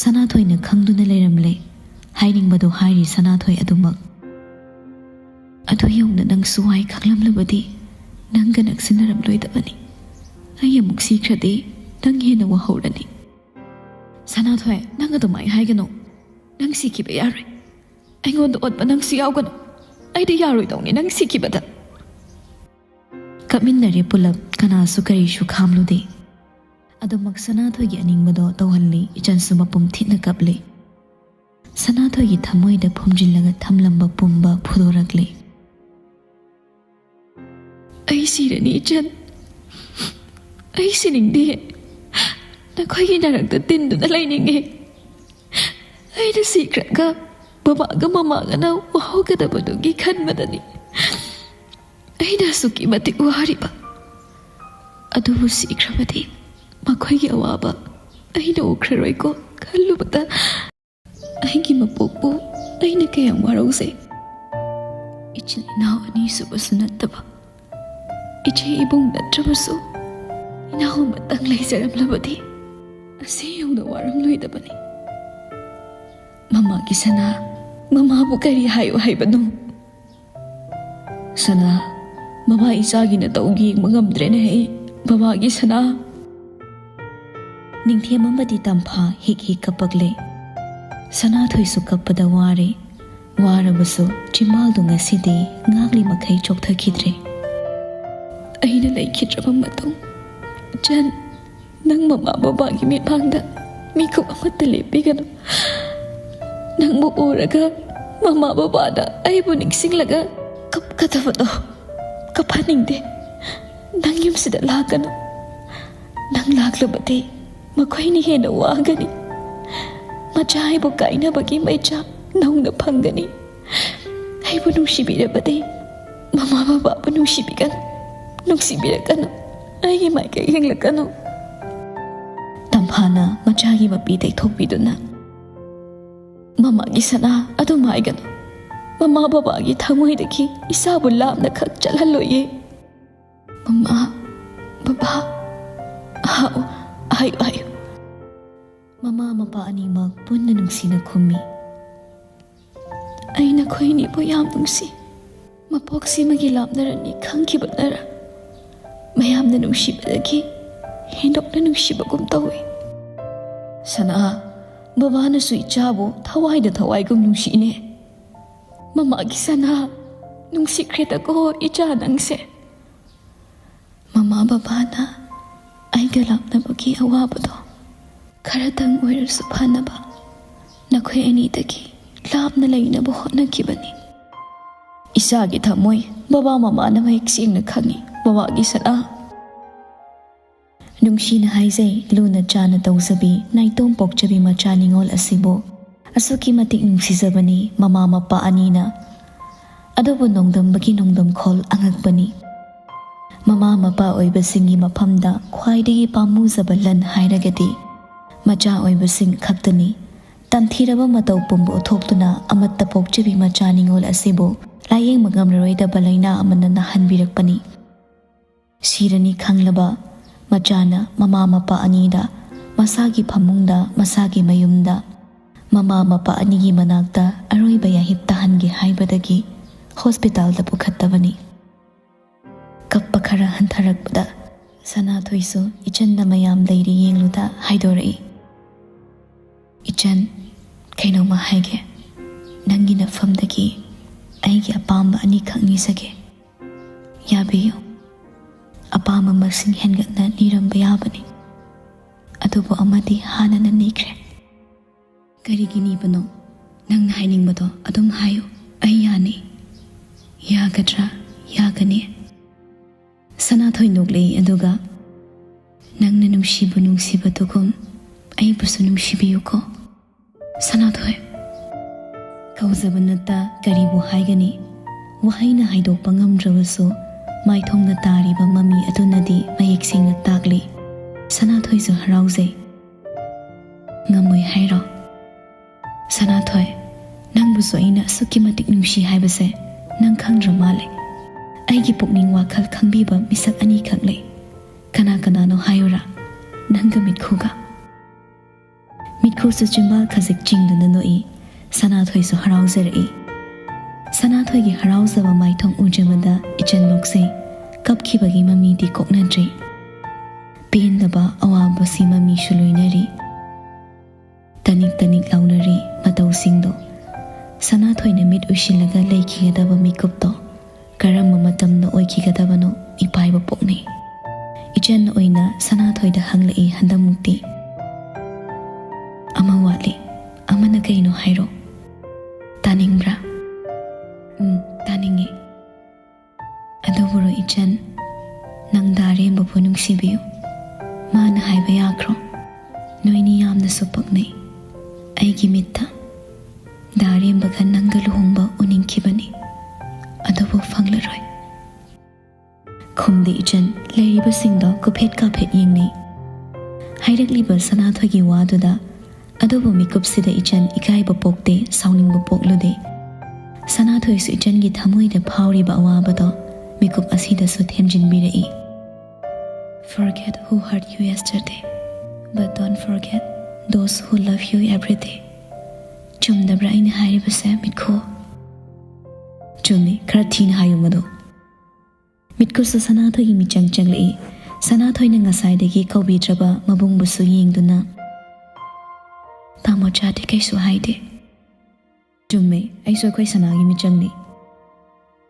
ꯁꯅꯥꯊꯣꯏꯅ ꯈꯪꯗꯨꯅ ꯂꯩꯔꯝꯂꯦ꯫ ꯍꯥꯏꯅꯤꯡꯕꯗꯨ ꯍꯥꯏꯔꯤ ꯁꯅꯥꯊꯣꯏ ꯑꯗꯨꯃꯛ꯫ "ꯑꯗꯨ ꯌꯧꯅ ꯅꯪꯁꯨ ꯋꯥꯏ ꯈꯪꯂꯝꯂꯕꯗꯤ ꯅꯪꯒ ꯅꯛꯁꯤꯟꯅꯔꯝꯂꯣꯏꯗꯕꯅꯤ꯫ ꯑꯩ ꯑꯃꯨꯛ ꯁꯤꯈ꯭ꯔꯗꯤ ꯅꯪ ꯍꯦꯟꯅ ꯋꯥꯍꯧꯔꯅꯤ꯫" "ꯁꯅꯥꯊꯣꯏ, ꯅꯪ ꯑꯗꯨꯃꯥꯏ ꯍꯥꯏꯒꯅꯨ꯫ ꯅꯪ ꯁꯤꯈꯤꯕ ꯌꯥꯔꯣꯏ꯫ ꯑꯩꯉꯣꯟꯗ ꯑꯣꯠꯄ ꯅꯪꯁꯨ ꯌꯥꯎꯒꯅꯨ꯫ ꯑꯩꯗꯤ ꯌꯥꯔꯣꯏꯗꯧꯅꯤ ꯅꯪ ꯁꯤꯈꯤꯕꯗ꯫" ꯀꯞꯃꯤꯟꯅꯔꯦ ꯄꯨꯂꯞ, ꯀꯅꯥꯁꯨ ꯀꯔꯤꯁꯨ ꯈꯥꯝꯂꯨꯗꯦ꯫ ꯑꯗꯨꯃꯛ ꯁꯅꯥꯊꯣꯏꯒꯤ ꯑꯅꯤꯡꯕꯗꯣ ꯇꯧꯍꯜꯂꯤ, ꯏꯆꯟꯁꯨ ꯃꯄꯨꯝ ꯊꯤꯠꯅ ꯀꯞꯂꯤ꯫ ꯁꯅꯥꯊꯣꯏꯒꯤ ꯊꯃꯣꯏꯗ ꯐꯨꯝꯖꯤꯜꯂꯒ ꯊꯝꯂꯝꯕ ꯄꯨꯝꯕ ꯐꯨꯗꯣꯔꯛꯂꯤ꯫ "ꯑꯩ ꯁꯤꯔꯅꯤ ꯏꯆꯟ, ꯑꯩ ꯁꯤꯅꯤꯡꯗꯦ꯫ ꯅꯈꯣꯏꯒꯤ ꯅꯥꯔꯛꯇ ꯇꯤꯟꯗꯨꯅ ꯂꯩꯅꯤꯡꯉꯦ꯫ ꯑꯩꯅ ꯁꯤꯈ꯭ꯔꯒ ꯕꯕꯥꯒ ꯃꯃꯥꯒꯅ ꯋꯥꯍꯧꯒꯗꯕꯗꯨꯒꯤ ꯈꯟꯕꯗꯅꯤ ꯑꯩꯅ ꯑꯁꯨꯛꯀꯤ ꯃꯇꯤꯛ ꯋꯥꯔꯤꯕ꯫ ꯑꯗꯨꯕꯨ ꯁꯤꯈ꯭ꯔꯕꯗꯤ ꯃꯈꯣꯏꯒꯤ ꯑꯋꯥꯕ ꯑꯩꯅ ꯎꯈ꯭ꯔꯔꯣꯏꯀꯣ ꯈꯜꯂꯨꯕꯗ ꯑꯩꯒꯤ ꯃꯄꯣꯛꯄꯨ ꯑꯩꯅ ꯀꯌꯥꯝ ꯋꯥꯔꯧꯖꯩ꯫" ꯏꯆꯤꯜ ꯏꯅꯥꯎ ꯑꯅꯤꯁꯨꯕꯁꯨ ꯅꯠꯇꯕ, ꯏꯆꯦ ꯏꯕꯨꯡ ꯅꯠꯇ꯭ꯔꯕꯁꯨ, ꯏꯅꯥꯎ ꯑꯃꯇꯪ ꯂꯩꯖꯔꯝꯂꯕꯗꯤ ꯑꯁꯤ ꯌꯧꯅ ꯋꯥꯔꯝꯂꯣꯏꯗꯕꯅꯤ꯫ ꯃꯃꯥꯒꯤ ꯁꯅꯥ, ꯃꯃꯥꯕꯨ ꯀꯔꯤ ꯍꯥꯏꯌꯨ ꯍꯥꯏꯕꯅꯣ? ꯁꯅꯥ, ꯃꯃꯥ ꯏꯆꯥꯒꯤ ꯅꯇꯧ ꯌꯦꯡꯕ ꯉꯝꯗ꯭ꯔꯦꯅꯦ ꯑꯩ, ꯃꯃꯥꯒꯤ ꯁꯅꯥ꯫ ꯅꯤꯡꯊꯦꯝ ꯑꯃꯗꯤ ꯇꯝꯐꯥ ꯍꯤꯛ ꯍꯤꯛ ꯀꯞꯄꯛꯂꯦ꯫ ꯁꯅꯥꯊꯣꯏꯁꯨ ꯀꯞꯄꯗ ꯋꯥꯔꯦ꯫ ꯋꯥꯔꯕꯁꯨ ꯆꯤꯝꯕꯥꯜꯗꯨ ꯉꯁꯤꯗꯤ ꯉꯥꯡꯂꯤ ꯃꯈꯩ ꯆꯣꯛꯊꯈꯤꯗ꯭ꯔꯦ꯫ ꯑꯩꯅ ꯂꯩꯈꯤꯗ꯭ꯔꯕ ꯃꯇꯨꯡ, ꯆꯟ, ꯅꯪ ꯃꯃꯥ ꯕꯕꯥꯒꯤ ꯃꯤꯠꯃꯥꯡꯗ ꯃꯤꯀꯨꯞ ꯑꯃꯠꯇ ꯂꯦꯞꯄꯤꯒꯅꯨ꯫ ꯅꯪꯕꯨ ꯎꯔꯒ ꯃꯃꯥ ꯕꯕꯥꯅ ꯑꯩꯕꯨ ꯅꯤꯡꯁꯤꯡꯂꯒ ꯀꯞꯀꯗꯕꯗꯣ ꯀꯞꯍꯟꯅꯤꯡꯗꯦ꯫ ꯅꯪ ꯌꯨꯝꯁꯤꯗ ꯂꯥꯛꯀꯅꯨ꯫ ꯅꯪ ꯂꯥꯛꯂꯕꯗꯤ ꯃꯈꯣꯏꯅ ꯍꯦꯟꯅ ꯋꯥꯒꯅꯤ꯫ ꯃꯆꯥ ꯍꯥꯏꯕꯨ ꯀꯥꯏꯅꯕꯒꯤ ꯃꯩꯆꯥꯛ ꯅꯧꯅ ꯐꯪꯒꯅꯤ꯫ ꯑꯩꯕꯨ ꯅꯨꯡꯁꯤꯕꯤꯔꯕꯗꯤ ꯃꯃꯥ ꯕꯕꯥꯕꯨ ꯅꯨꯡꯁꯤꯕꯤꯒꯅꯨ, ꯅꯨꯡꯁꯤꯕꯤꯔꯛꯀꯅꯨ, ꯑꯩꯒꯤ ꯃꯥꯏꯀꯩ ꯌꯦꯡꯂꯛꯀꯅꯨ꯫ ꯇꯝꯐꯥꯅ ꯃꯆꯥꯒꯤ ꯃꯄꯤ ꯇꯩꯊꯣꯛꯄꯤꯗꯨꯅ, "ꯃꯃꯥꯒꯤ ꯁꯅꯥ, ꯑꯗꯨꯝ ꯍꯥꯏꯒꯅꯨ꯫ ꯃꯃꯥ ꯕꯕꯥꯒꯤ ꯊꯃꯣꯏꯗꯒꯤ ꯏꯆꯥꯕꯨ ꯂꯥꯞꯅ ꯈꯛ ꯆꯠꯍꯜꯂꯣꯏꯌꯦ꯫ ꯃꯃꯥ, ꯕꯕꯥ, ꯍꯥꯎ, ꯍꯥꯏꯌꯨ, ꯍꯥꯏꯌꯨ꯫" ꯃꯃꯥ ꯃꯄꯥ ꯑꯅꯤꯃꯛ ꯄꯨꯟꯅ ꯅꯨꯡꯁꯤꯅ ꯈꯨꯝꯃꯤ꯫ "ꯑꯩ ꯅꯈꯣꯏ ꯑꯅꯤꯕꯨ ꯌꯥꯝ ꯅꯨꯡꯁꯤ꯫ ꯃꯄꯣꯛꯁꯤꯃꯒꯤ ꯂꯥꯞꯅꯔꯅꯤ ꯈꯪꯈꯤꯕꯅꯔ, ꯃꯌꯥꯝꯅ ꯅꯨꯡꯁꯤꯕꯗꯒꯤ ꯍꯦꯟꯗꯣꯛꯅ ꯅꯨꯡꯁꯤꯕꯒꯨꯝ ꯇꯧꯏ꯫ ꯁꯅꯥ, ꯕꯕꯥꯅꯁꯨ ꯏꯆꯥꯕꯨ ꯊꯋꯥꯏꯗ ꯊꯋꯥꯏꯒꯨꯝ ꯅꯨꯡꯁꯤꯅꯦ꯫ ꯃꯃꯥꯒꯤ ꯁꯅꯥ, ꯅꯨꯡꯁꯤꯈ꯭ꯔꯦꯗꯀꯣ ꯏꯆꯥ ꯅꯪꯁꯦ꯫ ꯃꯃꯥ ꯕꯕꯥꯅ ꯑꯩꯒ ꯂꯥꯞꯅꯕꯒꯤ ꯑꯋꯥꯕꯗꯣ ꯈꯔꯇꯪ ꯑꯣꯏꯔꯁꯨ ꯐꯅꯕ ꯅꯈꯣꯏ ꯑꯅꯤꯗꯒꯤ ꯂꯥꯞꯅ ꯂꯩꯅꯕ ꯍꯣꯠꯅꯈꯤꯕꯅꯤ꯫" ꯏꯆꯥꯒꯤ ꯊꯃꯣꯏ ꯕꯕꯥ ꯃꯃꯥꯅ ꯃꯌꯦꯛ ꯁꯦꯡꯅ ꯈꯪꯏ, ꯃꯃꯥꯒꯤ ꯁꯅꯥ꯫ ꯅꯨꯡꯁꯤꯅ ꯍꯥꯏꯖꯩ, ꯂꯨꯅ ꯆꯥꯅ ꯇꯧꯖꯕꯤ, ꯅꯥꯏꯇꯣꯝ ꯄꯣꯛꯆꯕꯤ ꯃꯆꯥ ꯅꯤꯉꯣꯜ ꯑꯁꯤꯕꯨ ꯑꯁꯨꯛꯀꯤ ꯃꯇꯤꯛ ꯅꯨꯡꯁꯤꯖꯕꯅꯤ ꯃꯃꯥ ꯃꯄꯥ ꯑꯅꯤꯅ꯫ ꯑꯗꯨꯕꯨ ꯅꯣꯡꯗꯝꯕꯒꯤ ꯅꯣꯡꯗꯝꯈꯣꯜ ꯑꯉꯛꯄꯅꯤ꯫ ꯃꯃꯥ ꯃꯄꯥ ꯑꯣꯏꯕꯁꯤꯡꯒꯤ ꯃꯐꯝꯗ ꯈ꯭ꯋꯥꯏꯗꯒꯤ ꯄꯥꯝꯃꯨꯖꯕ ꯂꯟ ꯍꯥꯏꯔꯒꯗꯤ ꯃꯆꯥ ꯑꯣꯏꯕꯁꯤꯡ ꯈꯛꯇꯅꯤ꯫ ꯇꯝꯊꯤꯔꯕ ꯃꯇꯧ ꯄꯨꯝꯕ ꯎꯠꯊꯣꯛꯇꯨꯅ ꯑꯃꯠꯇ ꯄꯣꯛꯆꯕꯤ ꯃꯆꯥ ꯅꯤꯉꯣꯜ ꯑꯁꯤꯕꯨ ꯂꯥꯌꯦꯡꯕ ꯉꯝꯂꯔꯣꯏꯗꯕ ꯂꯥꯏꯅꯥ ꯑꯃꯅ ꯅꯥꯍꯟꯕꯤꯔꯛꯄꯅꯤ꯫ ꯁꯤꯔꯅꯤ ꯈꯪꯂꯕ ꯃꯆꯥꯅ ꯃꯃꯥ ꯃꯄꯥ ꯑꯅꯤꯗ, ꯃꯁꯥꯒꯤ ꯐꯃꯨꯡꯗ, ꯃꯁꯥꯒꯤ ꯃꯌꯨꯝꯗ, ꯃꯃꯥ ꯃꯄꯥ ꯑꯅꯤꯒꯤ ꯃꯅꯥꯛꯇ ꯑꯔꯣꯏꯕ ꯌꯥꯍꯤꯞ ꯇꯥꯍꯟꯒꯦ ꯍꯥꯏꯕꯗꯒꯤ ꯍꯣꯁꯄꯤꯇꯥꯜꯗ ꯄꯨꯈꯠꯇꯕꯅꯤ꯫ ꯀꯞꯄ ꯈꯔ ꯍꯟꯊꯔꯛꯄꯗ ꯁꯅꯥꯊꯣꯏꯁꯨ ꯏꯆꯟꯗ ꯃꯌꯥꯝ ꯂꯩꯔꯤ ꯌꯦꯡꯂꯨꯗ ꯍꯥꯏꯗꯣꯔꯛꯏ, "ꯏꯆꯟ, ꯀꯩꯅꯣꯝꯃ ꯍꯥꯏꯒꯦ꯫ ꯅꯪꯒꯤ ꯅꯐꯝꯗꯒꯤ ꯑꯩꯒꯤ ꯑꯄꯥꯝꯕ ꯑꯅꯤꯈꯛ ꯅꯤꯖꯒꯦ꯫ ꯌꯥꯕꯤꯌꯨ꯫ ꯑꯄꯥꯝꯕ ꯃꯁꯤꯡ ꯍꯦꯟꯒꯠꯅ ꯅꯤꯔꯝꯕ ꯌꯥꯕꯅꯤ, ꯑꯗꯨꯕꯨ ꯑꯃꯗꯤ ꯍꯥꯟꯅꯅ ꯅꯤꯈ꯭ꯔꯦ꯫" "ꯀꯔꯤꯒꯤ ꯅꯤꯕꯅꯣ? ꯅꯪꯅ ꯍꯥꯏꯅꯤꯡꯕꯗꯣ ꯑꯗꯨꯝ ꯍꯥꯏꯌꯨ, ꯑꯩ ꯌꯥꯅꯤ꯫" "ꯌꯥꯒꯗ꯭ꯔꯥ?" "ꯌꯥꯒꯅꯤ꯫" ꯁꯅꯥꯊꯣꯏ ꯅꯣꯛꯂꯛꯏ, ꯑꯗꯨꯒ, "ꯅꯪꯅ ꯅꯨꯡꯁꯤꯕꯨ ꯅꯨꯡꯁꯤꯕꯗꯨꯒꯨꯝ ꯑꯩꯕꯨꯁꯨ ꯅꯨꯡꯁꯤꯕꯤꯌꯨꯀꯣ, ꯁꯅꯥꯊꯣꯏ꯫" ꯀꯧꯖꯕ ꯅꯠꯇ ꯀꯔꯤꯕꯨ ꯍꯥꯏꯒꯅꯤ? ꯋꯥꯍꯩꯅ ꯍꯥꯏꯗꯣꯛꯄ ꯉꯝꯗ꯭ꯔꯕꯁꯨ, ꯃꯥꯏꯊꯣꯡꯗ ꯇꯥꯔꯤꯕ ꯃꯃꯤ ꯑꯗꯨꯅꯗꯤ ꯃꯌꯦꯛ ꯁꯦꯡꯅ ꯇꯥꯛꯂꯤ꯫ ꯁꯅꯥꯊꯣꯏꯁꯨ ꯍꯔꯥꯎꯖꯩ꯫ "ꯉꯝꯃꯣꯏ ꯍꯥꯏꯔꯣ? ꯁꯅꯥꯊꯣꯏ, ꯅꯪꯕꯨꯁꯨ ꯑꯩꯅ ꯑꯁꯨꯛꯀꯤ ꯃꯇꯤꯛ ꯅꯨꯡꯁꯤ ꯍꯥꯏꯕꯁꯦ ꯅꯪ ꯈꯪꯗ꯭ꯔ ꯃꯥꯜꯂꯦ꯫ ꯑꯩꯒꯤ ꯄꯨꯛꯅꯤꯡ ꯋꯥꯈꯜ ꯈꯪꯕꯤꯕ ꯃꯤꯁꯛ ꯑꯅꯤꯈꯛ ꯂꯩ꯫ ꯀꯅꯥ ꯀꯅꯥꯅꯣ ꯍꯥꯏꯌꯨꯔꯥ? ꯅꯪꯒ ꯃꯤꯠꯈꯨꯒ꯫" ꯃꯤꯠꯈꯨꯁꯨ ꯆꯤꯝꯕꯥꯜ ꯈꯖꯤꯛ ꯆꯤꯡꯗꯨꯅ ꯅꯣꯛꯏ꯫ ꯁꯅꯥꯊꯣꯏꯁꯨ ꯍꯔꯥꯎꯖꯔꯛꯏ꯫ ꯁꯅꯥꯊꯣꯏꯒꯤ ꯍꯔꯥꯎꯖꯕ ꯃꯥꯏꯊꯣꯡ ꯎꯖꯕꯗ ꯏꯆꯟ ꯅꯣꯛꯆꯩ꯫ ꯀꯞꯈꯤꯕꯒꯤ ꯃꯃꯤꯗꯤ ꯀꯣꯛꯅꯗ꯭ꯔꯤ꯫ ꯄꯦꯟꯗꯕ ꯑꯋꯥꯕꯁꯤ ꯃꯃꯤꯁꯨ ꯂꯣꯏꯅꯔꯤ꯫ ꯇꯅꯤꯛ ꯇꯅꯤꯛ ꯂꯥꯎꯅꯔꯤ ꯃꯇꯧꯁꯤꯡꯗꯣ꯫ ꯁꯅꯥꯊꯣꯏꯅ ꯃꯤꯠ ꯎꯏꯁꯤꯜꯂꯒ ꯂꯩꯈꯤꯒꯗꯕ ꯃꯤꯀꯨꯞꯇꯣ ꯀꯔꯝꯕ ꯃꯇꯝꯗ ꯑꯣꯏꯈꯤꯒꯗꯕꯅꯣ ꯃꯤꯄꯥꯏꯕ ꯄꯣꯛꯅꯩ꯫ ꯏꯆꯟ ꯑꯣꯏꯅ ꯁꯅꯥꯊꯣꯏꯗ ꯍꯪꯂꯛꯏ ꯍꯟꯗꯛꯃꯨꯛꯇꯤ꯫ "ꯑꯃ ꯋꯥꯠꯂꯤ꯫ ꯑꯃꯅ ꯀꯩꯅꯣ ꯍꯥꯏꯔꯣ? ꯇꯥꯅꯤꯡꯕ꯭ꯔꯥ?" "ꯎꯝ, ꯇꯥꯅꯤꯡꯉꯤ꯫" "ꯑꯗꯨꯕꯨꯔꯣ ꯏꯆꯟ, ꯅꯪ ꯗꯥ ꯔꯦꯝꯕꯕꯨ ꯅꯨꯡꯁꯤꯕꯤꯌꯨ꯫ ꯃꯥꯅ ꯍꯥꯏꯕ ꯌꯥꯈ꯭ꯔꯣ꯫ ꯅꯣꯏꯅꯤ ꯌꯥꯝꯅꯁꯨ ꯄꯛꯅꯩ꯫ ꯑꯩꯒꯤ ꯃꯤꯠꯇ ꯗꯥ ꯔꯦꯝꯕꯒ ꯅꯪꯒ ꯂꯨꯍꯣꯡꯕ ꯎꯅꯤꯡꯈꯤꯕꯅꯤ, ꯑꯗꯨꯕꯨ ꯐꯪꯂꯔꯣꯏ꯫" ꯈꯨꯝꯗꯦ ꯏꯆꯟ꯫ ꯂꯩꯔꯤꯕꯁꯤꯡꯗꯣ ꯀꯨꯐꯦꯠ ꯀꯥꯐꯦꯠ ꯌꯦꯡꯅꯩ꯫ ꯍꯥꯏꯔꯛꯂꯤꯕ ꯁꯅꯥꯊꯣꯏꯒꯤ ꯋꯥꯗꯨꯗ꯫ ꯑꯗꯨꯕꯨ ꯃꯤꯀꯨꯞꯁꯤꯗ ꯏꯆꯟ ꯏꯀꯥꯏꯕ ꯄꯣꯛꯇꯦ, ꯁꯥꯎꯅꯤꯡꯕ ꯄꯣꯛꯂꯨꯗꯦ꯫ ꯁꯅꯥꯊꯣꯏꯁꯨ ꯏꯆꯟꯒꯤ ꯊꯃꯣꯏꯗ ꯐꯥꯎꯔꯤꯕ ꯑꯋꯥꯕꯗꯣ ꯃꯤꯀꯨꯞ ꯑꯁꯤꯗꯁꯨ ꯊꯦꯝꯖꯤꯟꯕꯤꯔꯛꯏ꯫ "Forget who hurt you yesterday, but don't forget those who love you every day." ꯆꯨꯝꯗꯕ꯭ꯔꯥ ꯑꯩꯅ ꯍꯥꯏꯔꯤꯕꯁꯦ, ꯃꯤꯠꯈꯨ? ꯆꯨꯝꯃꯤ, ꯈꯔ ꯊꯤꯅ ꯍꯥꯏꯌꯨ ꯃꯗꯨ꯫ ꯃꯤꯠꯈꯨꯁꯨ ꯁꯅꯥꯊꯣꯏꯒꯤ ꯃꯤꯆꯪ ꯆꯪꯂꯛꯏ꯫ ꯁꯅꯥꯊꯣꯏꯅ ꯉꯁꯥꯏꯗꯒꯤ ꯀꯧꯕꯤꯗ꯭ꯔꯕ ꯃꯕꯨꯡꯕꯨꯁꯨ ꯌꯦꯡꯗꯨꯅ, "ꯇꯥꯃꯣꯆꯥꯗꯤ ꯀꯩꯁꯨ ꯍꯥꯏꯗꯦ?" "ꯆꯨꯝꯃꯦ, ꯑꯩꯁꯨ ꯑꯩꯈꯣꯏ ꯁꯅꯥꯒꯤ ꯃꯤꯆꯪꯅꯤ꯫"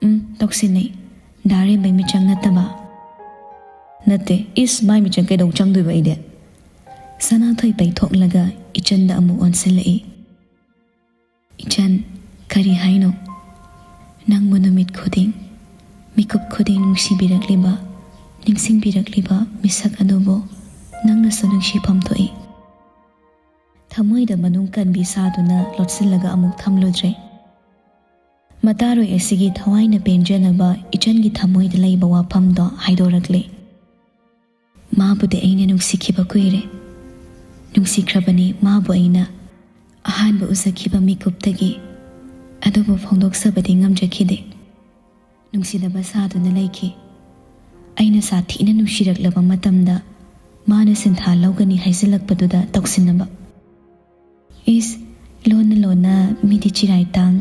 "ꯎꯝ, ꯇꯧꯁꯤꯟꯅꯩ꯫ ꯗꯥ ꯔꯦꯝꯕꯩ ꯃꯤꯆꯪ ꯅꯠꯇꯕ?" "ꯅꯠꯇꯦ꯫ ꯏꯁ, ꯃꯥꯏ ꯃꯤꯆꯪ ꯀꯩꯗꯧ ꯆꯪꯗꯣꯏꯕ ꯑꯩꯗꯤ?" ꯁꯅꯥꯊꯣꯏ ꯄꯩꯊꯣꯛꯂꯒ ꯏꯆꯟꯗ ꯑꯃꯨꯛ ꯑꯣꯟꯁꯤꯜꯂꯛꯏ꯫ "ꯏꯆꯟ, ꯀꯔꯤ ꯍꯥꯏꯅꯣ?" "ꯅꯪꯕꯨ ꯅꯨꯃꯤꯠ ꯈꯨꯗꯤꯡ, ꯃꯤꯀꯨꯞ ꯈꯨꯗꯤꯡ ꯅꯨꯡꯁꯤꯕꯤꯔꯛꯂꯤꯕ, ꯅꯤꯡꯁꯤꯡꯕꯤꯔꯛꯂꯤꯕ ꯃꯤꯁꯛ ꯑꯗꯨꯕꯨ ꯅꯪꯅꯁꯨ ꯅꯨꯡꯁꯤꯐꯝ ꯊꯣꯛꯏ꯫" ꯊꯃꯣꯏꯗ ꯃꯅꯨꯡ ꯀꯟꯕꯤ ꯁꯥꯗꯨꯅ ꯂꯣꯠꯁꯤꯜꯂꯒ ꯑꯃꯨꯛ ꯊꯝꯂꯨꯗ꯭ꯔꯦ꯫ ꯃꯇꯥꯔꯣꯏ ꯑꯁꯤꯒꯤ ꯊꯋꯥꯏꯅ ꯄꯦꯟꯖꯅꯕ ꯏꯆꯟꯒꯤ ꯊꯃꯣꯏꯗ ꯂꯩꯕ ꯋꯥꯐꯝꯗꯣ ꯍꯥꯏꯗꯣꯔꯛꯂꯦ꯫ "ꯃꯥꯕꯨꯗꯤ ꯑꯩꯅ ꯅꯨꯡꯁꯤꯈꯤꯕ ꯀꯨꯏꯔꯦ꯫ ꯅꯨꯡꯁꯤꯈ꯭ꯔꯕꯅꯤ ꯃꯥꯕꯨ ꯑꯩꯅ ꯑꯍꯥꯟꯕ ꯎꯖꯈꯤꯕ ꯃꯤꯀꯨꯞꯇꯒꯤ꯫ ꯑꯗꯨꯕꯨ ꯐꯣꯡꯗꯣꯛꯆꯕꯗꯤ ꯉꯝꯖꯈꯤꯗꯦ꯫ ꯅꯨꯡꯁꯤꯗꯕ ꯁꯥꯗꯨꯅ ꯂꯩꯈꯤ꯫ ꯑꯩꯅ ꯁꯥꯊꯤꯅ ꯅꯨꯡꯁꯤꯔꯛꯂꯕ ꯃꯇꯝꯗ ꯃꯥꯅ ꯁꯤꯟꯊꯥ ꯂꯧꯒꯅꯤ ꯍꯥꯏꯖꯤꯜꯂꯛꯄꯗꯨꯗ ꯇꯧꯁꯤꯟꯅꯕ꯫ ꯏꯁ, ꯂꯣꯟꯅ ꯂꯣꯟꯅ ꯃꯤꯗꯤ ꯆꯤꯔꯥꯏ ꯇꯥꯡ,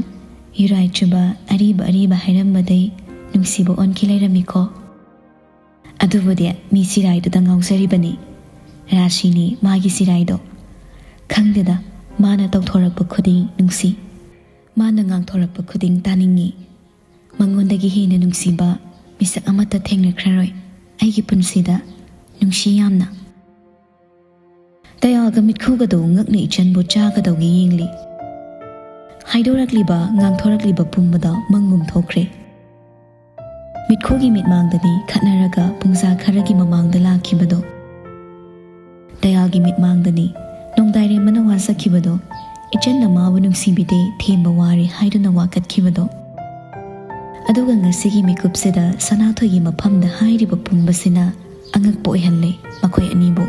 ꯌꯨꯔꯥꯏ ꯆꯨꯕ, ꯑꯔꯤꯕ ꯑꯔꯤꯕ ꯍꯥꯏꯔꯝꯕꯗꯩ ꯅꯨꯡꯁꯤꯕ ꯑꯣꯟꯈꯤ ꯂꯩꯔꯝꯃꯤꯀꯣ꯫ ꯑꯗꯨꯕꯨꯗꯤ ꯃꯤ ꯆꯤꯔꯥꯏꯗꯨꯗ ꯉꯥꯎꯖꯔꯤꯕꯅꯤ꯫ ꯔꯥꯁꯤꯅꯤ ꯃꯥꯒꯤ ꯆꯤꯔꯥꯏꯗꯣ꯫ ꯈꯪꯗꯦꯗ, ꯃꯥꯅ ꯇꯧꯊꯣꯔꯛꯄ ꯈꯨꯗꯤꯡ ꯅꯨꯡꯁꯤ꯫ ꯃꯥꯅ ꯉꯥꯡꯊꯣꯔꯛꯄ ꯈꯨꯗꯤꯡ ꯇꯥꯅꯤꯡꯉꯤ꯫ ꯃꯉꯣꯟꯗꯒꯤ ꯍꯦꯟꯅ ꯅꯨꯡꯁꯤꯕ ꯃꯤꯁꯛ ꯑꯃꯠꯇ ꯊꯦꯡꯅꯈ꯭ꯔꯔꯣꯏ ꯑꯩꯒꯤ ꯄꯨꯟꯁꯤꯗ꯫ ꯅꯨꯡꯁꯤ ꯌꯥꯝꯅ꯫" ꯗꯌꯥꯜꯒ ꯃꯤꯠꯈꯨꯒꯗꯨ ꯉꯛꯅ ꯏꯆꯟꯕꯨ ꯆꯥꯒꯗꯧꯒꯤ ꯌꯦꯡꯂꯤ꯫ ꯍꯥꯏꯗꯣꯔꯛꯂꯤꯕ, ꯉꯥꯡꯊꯣꯔꯛꯂꯤꯕ ꯄꯨꯝꯕꯗꯣ ꯃꯪꯒꯨꯝ ꯊꯣꯛꯈ꯭ꯔꯦ꯫ ꯃꯤꯠꯈꯨꯒꯤ ꯃꯤꯠꯃꯥꯡꯗꯅꯤ ꯈꯠꯅꯔꯒ ꯄꯨꯡꯖꯥ ꯈꯔꯒꯤ ꯃꯃꯥꯡꯗ ꯂꯥꯛꯈꯤꯕꯗꯣ꯫ ꯗꯌꯥꯜꯒꯤ ꯃꯤꯠꯃꯥꯡꯗꯅꯤ ꯅꯣꯡꯗꯥꯏꯔꯦꯝꯕꯅ ꯋꯥꯖꯈꯤꯕꯗꯣ, ꯏꯆꯟꯅ ꯃꯥꯕꯨ ꯅꯨꯡꯁꯤꯕꯤꯗꯦ, ꯊꯦꯝꯕ ꯋꯥꯔꯦ ꯍꯥꯏꯗꯨꯅ ꯋꯥꯀꯠꯈꯤꯕꯗꯣ꯫ ꯑꯗꯨꯒ ꯉꯁꯤꯒꯤ ꯃꯤꯀꯨꯞꯁꯤꯗ ꯁꯅꯥꯊꯣꯏꯒꯤ ꯃꯐꯝꯗ ꯍꯥꯏꯔꯤꯕ ꯄꯨꯝꯕꯁꯤꯅ ꯑꯉꯛꯄ ꯑꯣꯏꯍꯜꯂꯦ ꯃꯈꯣꯏ ꯑꯅꯤꯕꯨ꯫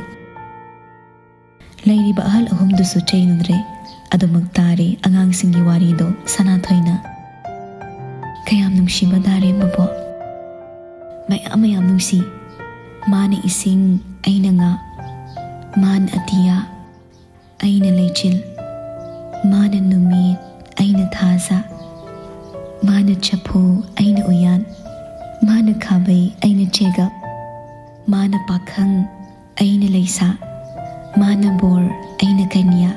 ꯂꯩꯔꯤꯕ ꯑꯍꯜ ꯑꯍꯨꯝꯗꯨꯁꯨ ꯆꯩꯅꯗ꯭ꯔꯦ꯫ ꯑꯗꯨꯃꯛ ꯇꯥꯔꯦ ꯑꯉꯥꯡꯁꯤꯡꯒꯤ ꯋꯥꯔꯤꯗꯣ ꯁꯅꯥꯊꯣꯏꯅ꯫ ꯀꯌꯥꯝ ꯅꯨꯡꯁꯤꯕ ꯇꯥꯔꯦ ꯃꯕꯣꯛ꯫ ꯃꯌꯥꯝ ꯃꯌꯥꯝ ꯅꯨꯡꯁꯤ꯫ ꯃꯥꯅ ꯏꯁꯤꯡ, ꯑꯩꯅ ꯉꯥ꯫ ꯃꯥꯅ ꯑꯇꯤꯌꯥ, ꯑꯩꯅ ꯂꯩꯆꯤꯜ꯫ ꯃꯥꯅ ꯅꯨꯃꯤꯠ, ꯑꯩꯅ ꯊꯥꯖ꯫ ꯃꯥꯅ ꯆꯐꯨ, ꯑꯩꯅ ꯎꯌꯥꯟ꯫ ꯃꯥꯅ ꯈꯥꯕꯩ, ꯑꯩꯅ ꯆꯦꯒꯞ꯫ ꯃꯥꯅ ꯄꯥꯈꯪ, ꯑꯩꯅ ꯂꯩꯁꯥ꯫ ꯃꯥꯅ ꯕꯣꯔ, ꯑꯩꯅ ꯀꯟꯌꯥ꯫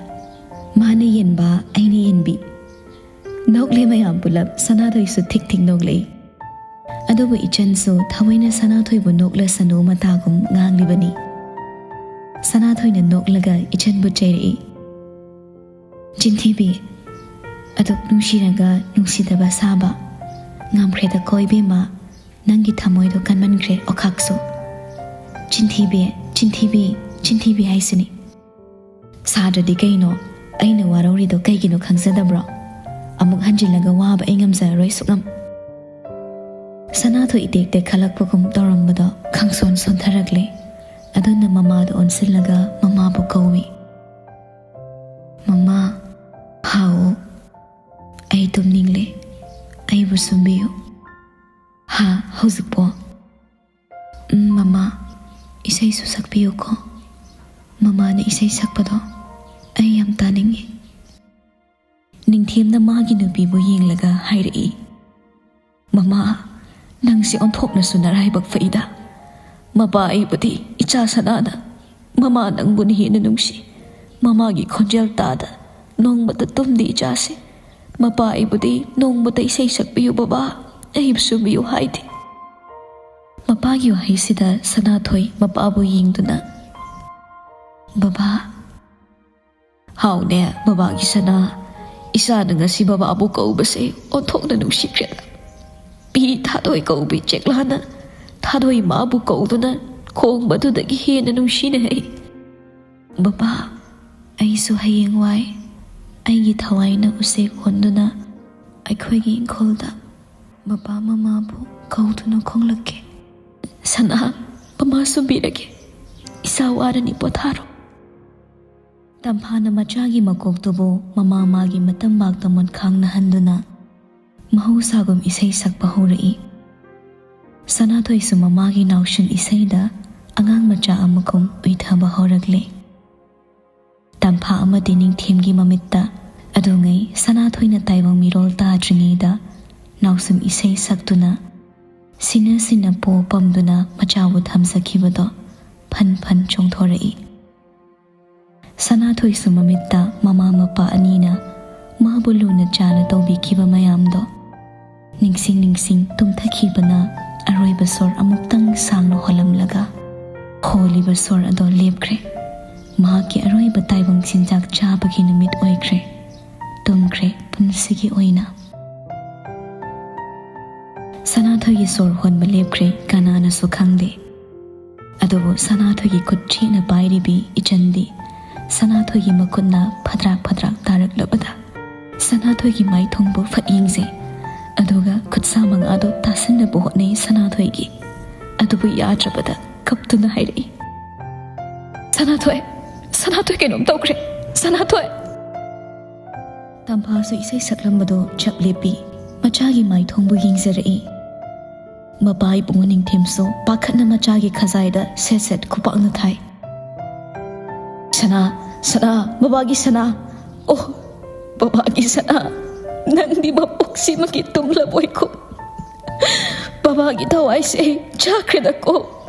ꯃꯥꯅ ꯌꯦꯟꯕ, ꯑꯩꯅ ꯌꯦꯟꯕꯤ꯫ ꯅꯣꯛꯂꯦ ꯃꯌꯥꯝ ꯄꯨꯂꯞ, ꯁꯅꯥꯊꯣꯏꯁꯨ ꯊꯤꯛ ꯊꯤꯛ ꯅꯣꯛꯂꯛꯏ꯫ ꯑꯗꯨꯕꯨ ꯏꯆꯟꯁꯨ ꯊꯑꯣꯏꯅ ꯁꯅꯥꯊꯣꯏꯕꯨ ꯅꯣꯛꯂꯁꯅꯨ ꯃꯇꯥꯒꯨꯝ ꯉꯥꯡꯂꯤꯕꯅꯤ꯫ ꯁꯅꯥꯊꯣꯏꯅ ꯅꯣꯛꯂꯒ ꯏꯆꯟꯕꯨ ꯆꯩꯔꯛꯏ꯫ "ꯆꯤꯟꯊꯤꯕꯤ, ꯑꯗꯨꯛ ꯅꯨꯡꯁꯤꯔꯒ ꯅꯨꯡꯁꯤꯗꯕ ꯁꯥꯕ꯫ ꯉꯝꯈ꯭ꯔꯦꯗꯀꯣ ꯏꯕꯦꯝꯃ, ꯅꯪꯒꯤ ꯊꯃꯣꯏꯗꯣ ꯀꯟꯃꯟꯈ꯭ꯔꯦ ꯑꯣꯈꯥꯛꯁꯨ꯫ ꯆꯤꯟꯊꯤꯕꯤ, ꯆꯤꯟꯊꯤꯕꯤ, ꯆꯤꯟꯊꯤꯕꯤ ꯍꯥꯏꯁꯤꯅꯤ꯫ ꯁꯥꯗ꯭ꯔꯗꯤ ꯀꯩꯅꯣ? ꯑꯩꯅ ꯋꯥꯔꯧꯔꯤꯗꯣ ꯀꯩꯒꯤꯅꯣ ꯈꯪꯖꯗꯕ꯭ꯔꯣ? ꯑꯃꯨꯛ ꯍꯟꯖꯤꯜꯂꯒ ꯋꯥꯕ ꯑꯩ ꯉꯝꯖꯔꯔꯣꯏ ꯁꯨꯛꯉꯝ꯫" ꯁꯅꯥꯊꯣꯏ ꯏꯇꯦꯛ ꯇꯦꯛꯈꯠꯂꯛꯄꯒꯨꯝ ꯇꯧꯔꯝꯕꯗꯣ ꯈꯪꯁꯣꯟ ꯁꯣꯟꯊꯔꯛꯂꯦ꯫ ꯑꯗꯨꯅ ꯃꯃꯥꯗ ꯑꯣꯟꯁꯤꯜꯂꯒ ꯃꯃꯥꯕꯨ ꯀꯧꯏ꯫ "ꯃꯃꯥ, ꯍꯥꯎ, ꯑꯩ ꯇꯨꯝꯅꯤꯡꯂꯦ, ꯑꯩꯕꯨ ꯁꯨꯝꯕꯤꯌꯨ꯫" "ꯍꯥ, ꯍꯧꯖꯤꯛꯄꯣ?" "ꯎꯝ, ꯃꯃꯥ, ꯏꯁꯩꯁꯨ ꯁꯛꯄꯤꯌꯨꯀꯣ꯫ ꯃꯃꯥꯅ ꯏꯁꯩ ꯁꯛꯄꯗꯣ ꯑꯩ ꯌꯥꯝ ꯇꯥꯅꯤꯡꯉꯤ꯫" ꯅꯤꯡꯊꯦꯝꯅ ꯃꯥꯒꯤ ꯅꯨꯄꯤꯕꯨ ꯌꯦꯡꯂꯒ ꯍꯥꯏꯔꯛꯏ, "ꯃꯃꯥ, ꯅꯪꯁꯦ ꯑꯣꯟꯊꯣꯛꯅꯁꯨ ꯅꯔꯥꯏꯕꯛ ꯐꯩꯗ꯫ ꯃꯄꯥ ꯑꯩꯕꯨꯗꯤ ꯏꯆꯥ ꯁꯅꯥꯅ, ꯃꯃꯥ ꯅꯪꯕꯨꯅ ꯍꯦꯟꯅ ꯅꯨꯡꯁꯤ꯫ ꯃꯃꯥꯒꯤ ꯈꯣꯟꯖꯦꯜ ꯇꯥꯗ ꯅꯣꯡꯃꯇ ꯇꯨꯝꯗꯦ ꯏꯆꯥꯁꯦ꯫ ꯃꯄꯥ ꯑꯩꯕꯨꯗꯤ ꯅꯣꯡꯃꯇ ꯏꯁꯩ ꯁꯛꯄꯤꯌꯨ ꯕꯕꯥ, ꯑꯩꯕꯨ ꯁꯨꯝꯕꯤꯌꯨ ꯍꯥꯏꯗꯦ꯫" ꯃꯄꯥꯒꯤ ꯋꯥꯍꯩꯁꯤꯗ ꯁꯅꯥꯊꯣꯏ ꯃꯄꯥꯕꯨ ꯌꯦꯡꯗꯨꯅ, "ꯕꯕꯥ꯫" "ꯍꯥꯎꯅꯦ, ꯕꯕꯥꯒꯤ ꯁꯅꯥ, ꯏꯆꯥꯅ ꯉꯁꯤ ꯕꯕꯥꯕꯨ ꯀꯧꯕꯁꯦ ꯑꯣꯟꯊꯣꯛꯅ ꯅꯨꯡꯁꯤꯈ꯭ꯔꯦꯗ꯫ ꯄꯤ ꯊꯥꯗꯣꯏ ꯀꯧꯕꯤ ꯆꯦꯛꯂꯥꯅ ꯊꯥꯗꯣꯏ ꯃꯥꯕꯨ ꯀꯧꯗꯨꯅ ꯈꯣꯡꯕꯗꯨꯗꯒꯤ ꯍꯦꯟꯅ ꯅꯨꯡꯁꯤꯅꯩ ꯑꯩ꯫ ꯕꯕꯥ, ꯑꯩꯁꯨ ꯍꯌꯦꯡꯋꯥꯏ ꯑꯩꯒꯤ ꯊꯋꯥꯏꯅ ꯎꯆꯦꯛ ꯑꯣꯟꯗꯨꯅ ꯑꯩꯈꯣꯏꯒꯤ ꯏꯪꯈꯣꯜꯗ ꯕꯕꯥ ꯃꯃꯥꯕꯨ ꯀꯧꯗꯨꯅ ꯈꯣꯡꯂꯛꯀꯦ꯫ ꯁꯅꯥ, ꯃꯃꯥ ꯁꯨꯝꯕꯤꯔꯒꯦ꯫ ꯏꯆꯥ ꯋꯥꯔꯅꯤ, ꯄꯣꯊꯥꯔꯣ꯫" ꯇꯝꯐꯥꯅ ꯃꯆꯥꯒꯤ ꯃꯀꯣꯛꯇꯨꯕꯨ ꯃꯃꯥ ꯃꯥꯒꯤ ꯃꯇꯝꯕꯥꯛꯇ ꯃꯣꯟꯈꯥꯡꯅꯍꯟꯗꯨꯅ ꯃꯍꯧꯁꯥꯒꯨꯝ ꯏꯁꯩ ꯁꯛꯄ ꯍꯧꯔꯛꯏ꯫ ꯁꯅꯥꯊꯣꯏꯁꯨ ꯃꯃꯥꯒꯤ ꯅꯥꯎꯁꯨꯝ ꯏꯁꯩꯗ ꯑꯉꯥꯡ ꯃꯆꯥ ꯑꯃꯒꯨꯝ ꯎꯏꯊꯕ ꯍꯧꯔꯛꯂꯦ꯫ ꯇꯝꯐꯥ ꯑꯃꯗꯤ ꯅꯤꯡꯊꯦꯝꯒꯤ ꯃꯃꯤꯠꯇ ꯑꯗꯨꯉꯩ ꯁꯅꯥꯊꯣꯏꯅ ꯇꯥꯏꯕꯪ ꯃꯤꯔꯣꯜ ꯇꯥꯗ꯭ꯔꯤꯉꯩꯗ ꯅꯥꯎꯁꯨꯝ ꯏꯁꯩ ꯁꯛꯇꯨꯅ ꯁꯤꯟꯅ ꯁꯤꯟꯅ ꯄꯣ ꯄꯝꯗꯨꯅ ꯃꯆꯥꯕꯨ ꯊꯝꯖꯈꯤꯕꯗꯣ ꯐꯟ ꯐꯟ ꯆꯣꯡꯊꯣꯔꯛꯏ꯫ ꯁꯅꯥꯊꯣꯏꯁꯨ ꯃꯃꯤꯠꯇ ꯃꯃꯥ ꯃꯄꯥ ꯑꯅꯤꯅ ꯃꯥꯕꯨ ꯂꯨꯅ ꯆꯥꯅ ꯇꯧꯕꯤꯈꯤꯕ ꯃꯌꯥꯝꯗꯣ ꯅꯤꯡꯁꯤꯡ ꯅꯤꯡꯁꯤꯡ ꯇꯨꯝꯊꯈꯤꯕꯅ ꯑꯔꯣꯏꯕ ꯁꯣꯔ ꯑꯃꯨꯛꯇꯪ ꯁꯥꯡꯅ ꯍꯣꯜꯂꯝꯂꯒ ꯍꯣꯜꯂꯤꯕ ꯁꯣꯔ ꯑꯗꯣ ꯂꯦꯞꯈ꯭ꯔꯦ꯫ ꯃꯍꯥꯛꯀꯤ ꯑꯔꯣꯏꯕ ꯇꯥꯏꯕꯪ ꯆꯤꯟꯖꯥꯛ ꯆꯥꯕꯒꯤ ꯅꯨꯃꯤꯠ ꯑꯣꯏꯈ꯭ꯔꯦ꯫ ꯇꯨꯝꯈ꯭ꯔꯦ ꯄꯨꯟꯁꯤꯒꯤ ꯑꯣꯏꯅ꯫ ꯁꯅꯥꯊꯣꯏꯒꯤ ꯁꯣꯔ ꯍꯣꯟꯕ ꯂꯦꯞꯈ꯭ꯔꯦ, ꯀꯅꯥꯅꯁꯨ ꯈꯪꯗꯦ꯫ ꯑꯗꯨꯕꯨ ꯁꯅꯥꯊꯣꯏꯒꯤ ꯈꯨꯠ ꯆꯦꯠꯅ ꯄꯥꯏꯔꯤꯕꯤ ꯏꯆꯟꯗꯤ ꯁꯅꯥꯊꯣꯏꯒꯤ ꯃꯈꯨꯠꯅ ꯐꯗ꯭ꯔꯥꯛ ꯐꯗ꯭ꯔꯥꯛ ꯇꯥꯔꯛꯂꯕꯗ ꯁꯅꯥꯊꯣꯏꯒꯤ ꯃꯥꯏꯊꯣꯡꯕꯨ ꯐꯠ ꯌꯦꯡꯖꯩ꯫ ꯑꯗꯨꯒ ꯈꯨꯠꯁꯥ ꯃꯉꯥꯗꯣ ꯇꯥꯁꯤꯟꯅꯕ ꯍꯣꯠꯅꯩ ꯁꯅꯥꯊꯣꯏꯒꯤ꯫ ꯑꯗꯨꯕꯨ ꯌꯥꯗ꯭ꯔꯕꯗ ꯀꯞꯇꯨꯅ ꯍꯥꯏꯔꯛꯏ, "ꯁꯅꯥꯊꯣꯏ, ꯁꯅꯥꯊꯣꯏ ꯀꯩꯅꯣꯝ ꯇꯧꯈ꯭ꯔꯦ, ꯁꯅꯥꯊꯣꯏ!" ꯇꯝꯐꯥꯁꯨ ꯏꯁꯩ ꯁꯛꯂꯝꯕꯗꯣ ꯆꯞ ꯂꯦꯞꯄꯤ꯫ ꯃꯆꯥꯒꯤ ꯃꯥꯏꯊꯣꯡꯕꯨ ꯌꯦꯡꯖꯔꯛꯏ꯫ ꯃꯄꯥ ꯏꯕꯨꯡꯉꯣ ꯅꯤꯡꯊꯦꯝꯁꯨ ꯄꯥꯈꯠꯅ ꯃꯆꯥꯒꯤ ꯈꯖꯥꯏꯗ ꯁꯦꯠ ꯁꯦꯠ ꯈꯨꯄꯥꯛꯅ ꯊꯥꯏ꯫ "ꯁꯅꯥ, ꯁꯅꯥ, ꯕꯕꯥꯒꯤ ꯁꯅꯥ! ꯑꯣ, ꯕꯕꯥꯒꯤ ꯁꯅꯥ! ꯅꯪꯗꯤ ꯃꯄꯣꯛꯁꯤꯃꯒꯤ ꯇꯨꯡꯂꯕꯣꯏꯀꯣ꯫ ꯕꯕꯥꯒꯤ ꯊꯋꯥꯏꯁꯦ ꯆꯥꯈ꯭ꯔꯦꯗꯀꯣ,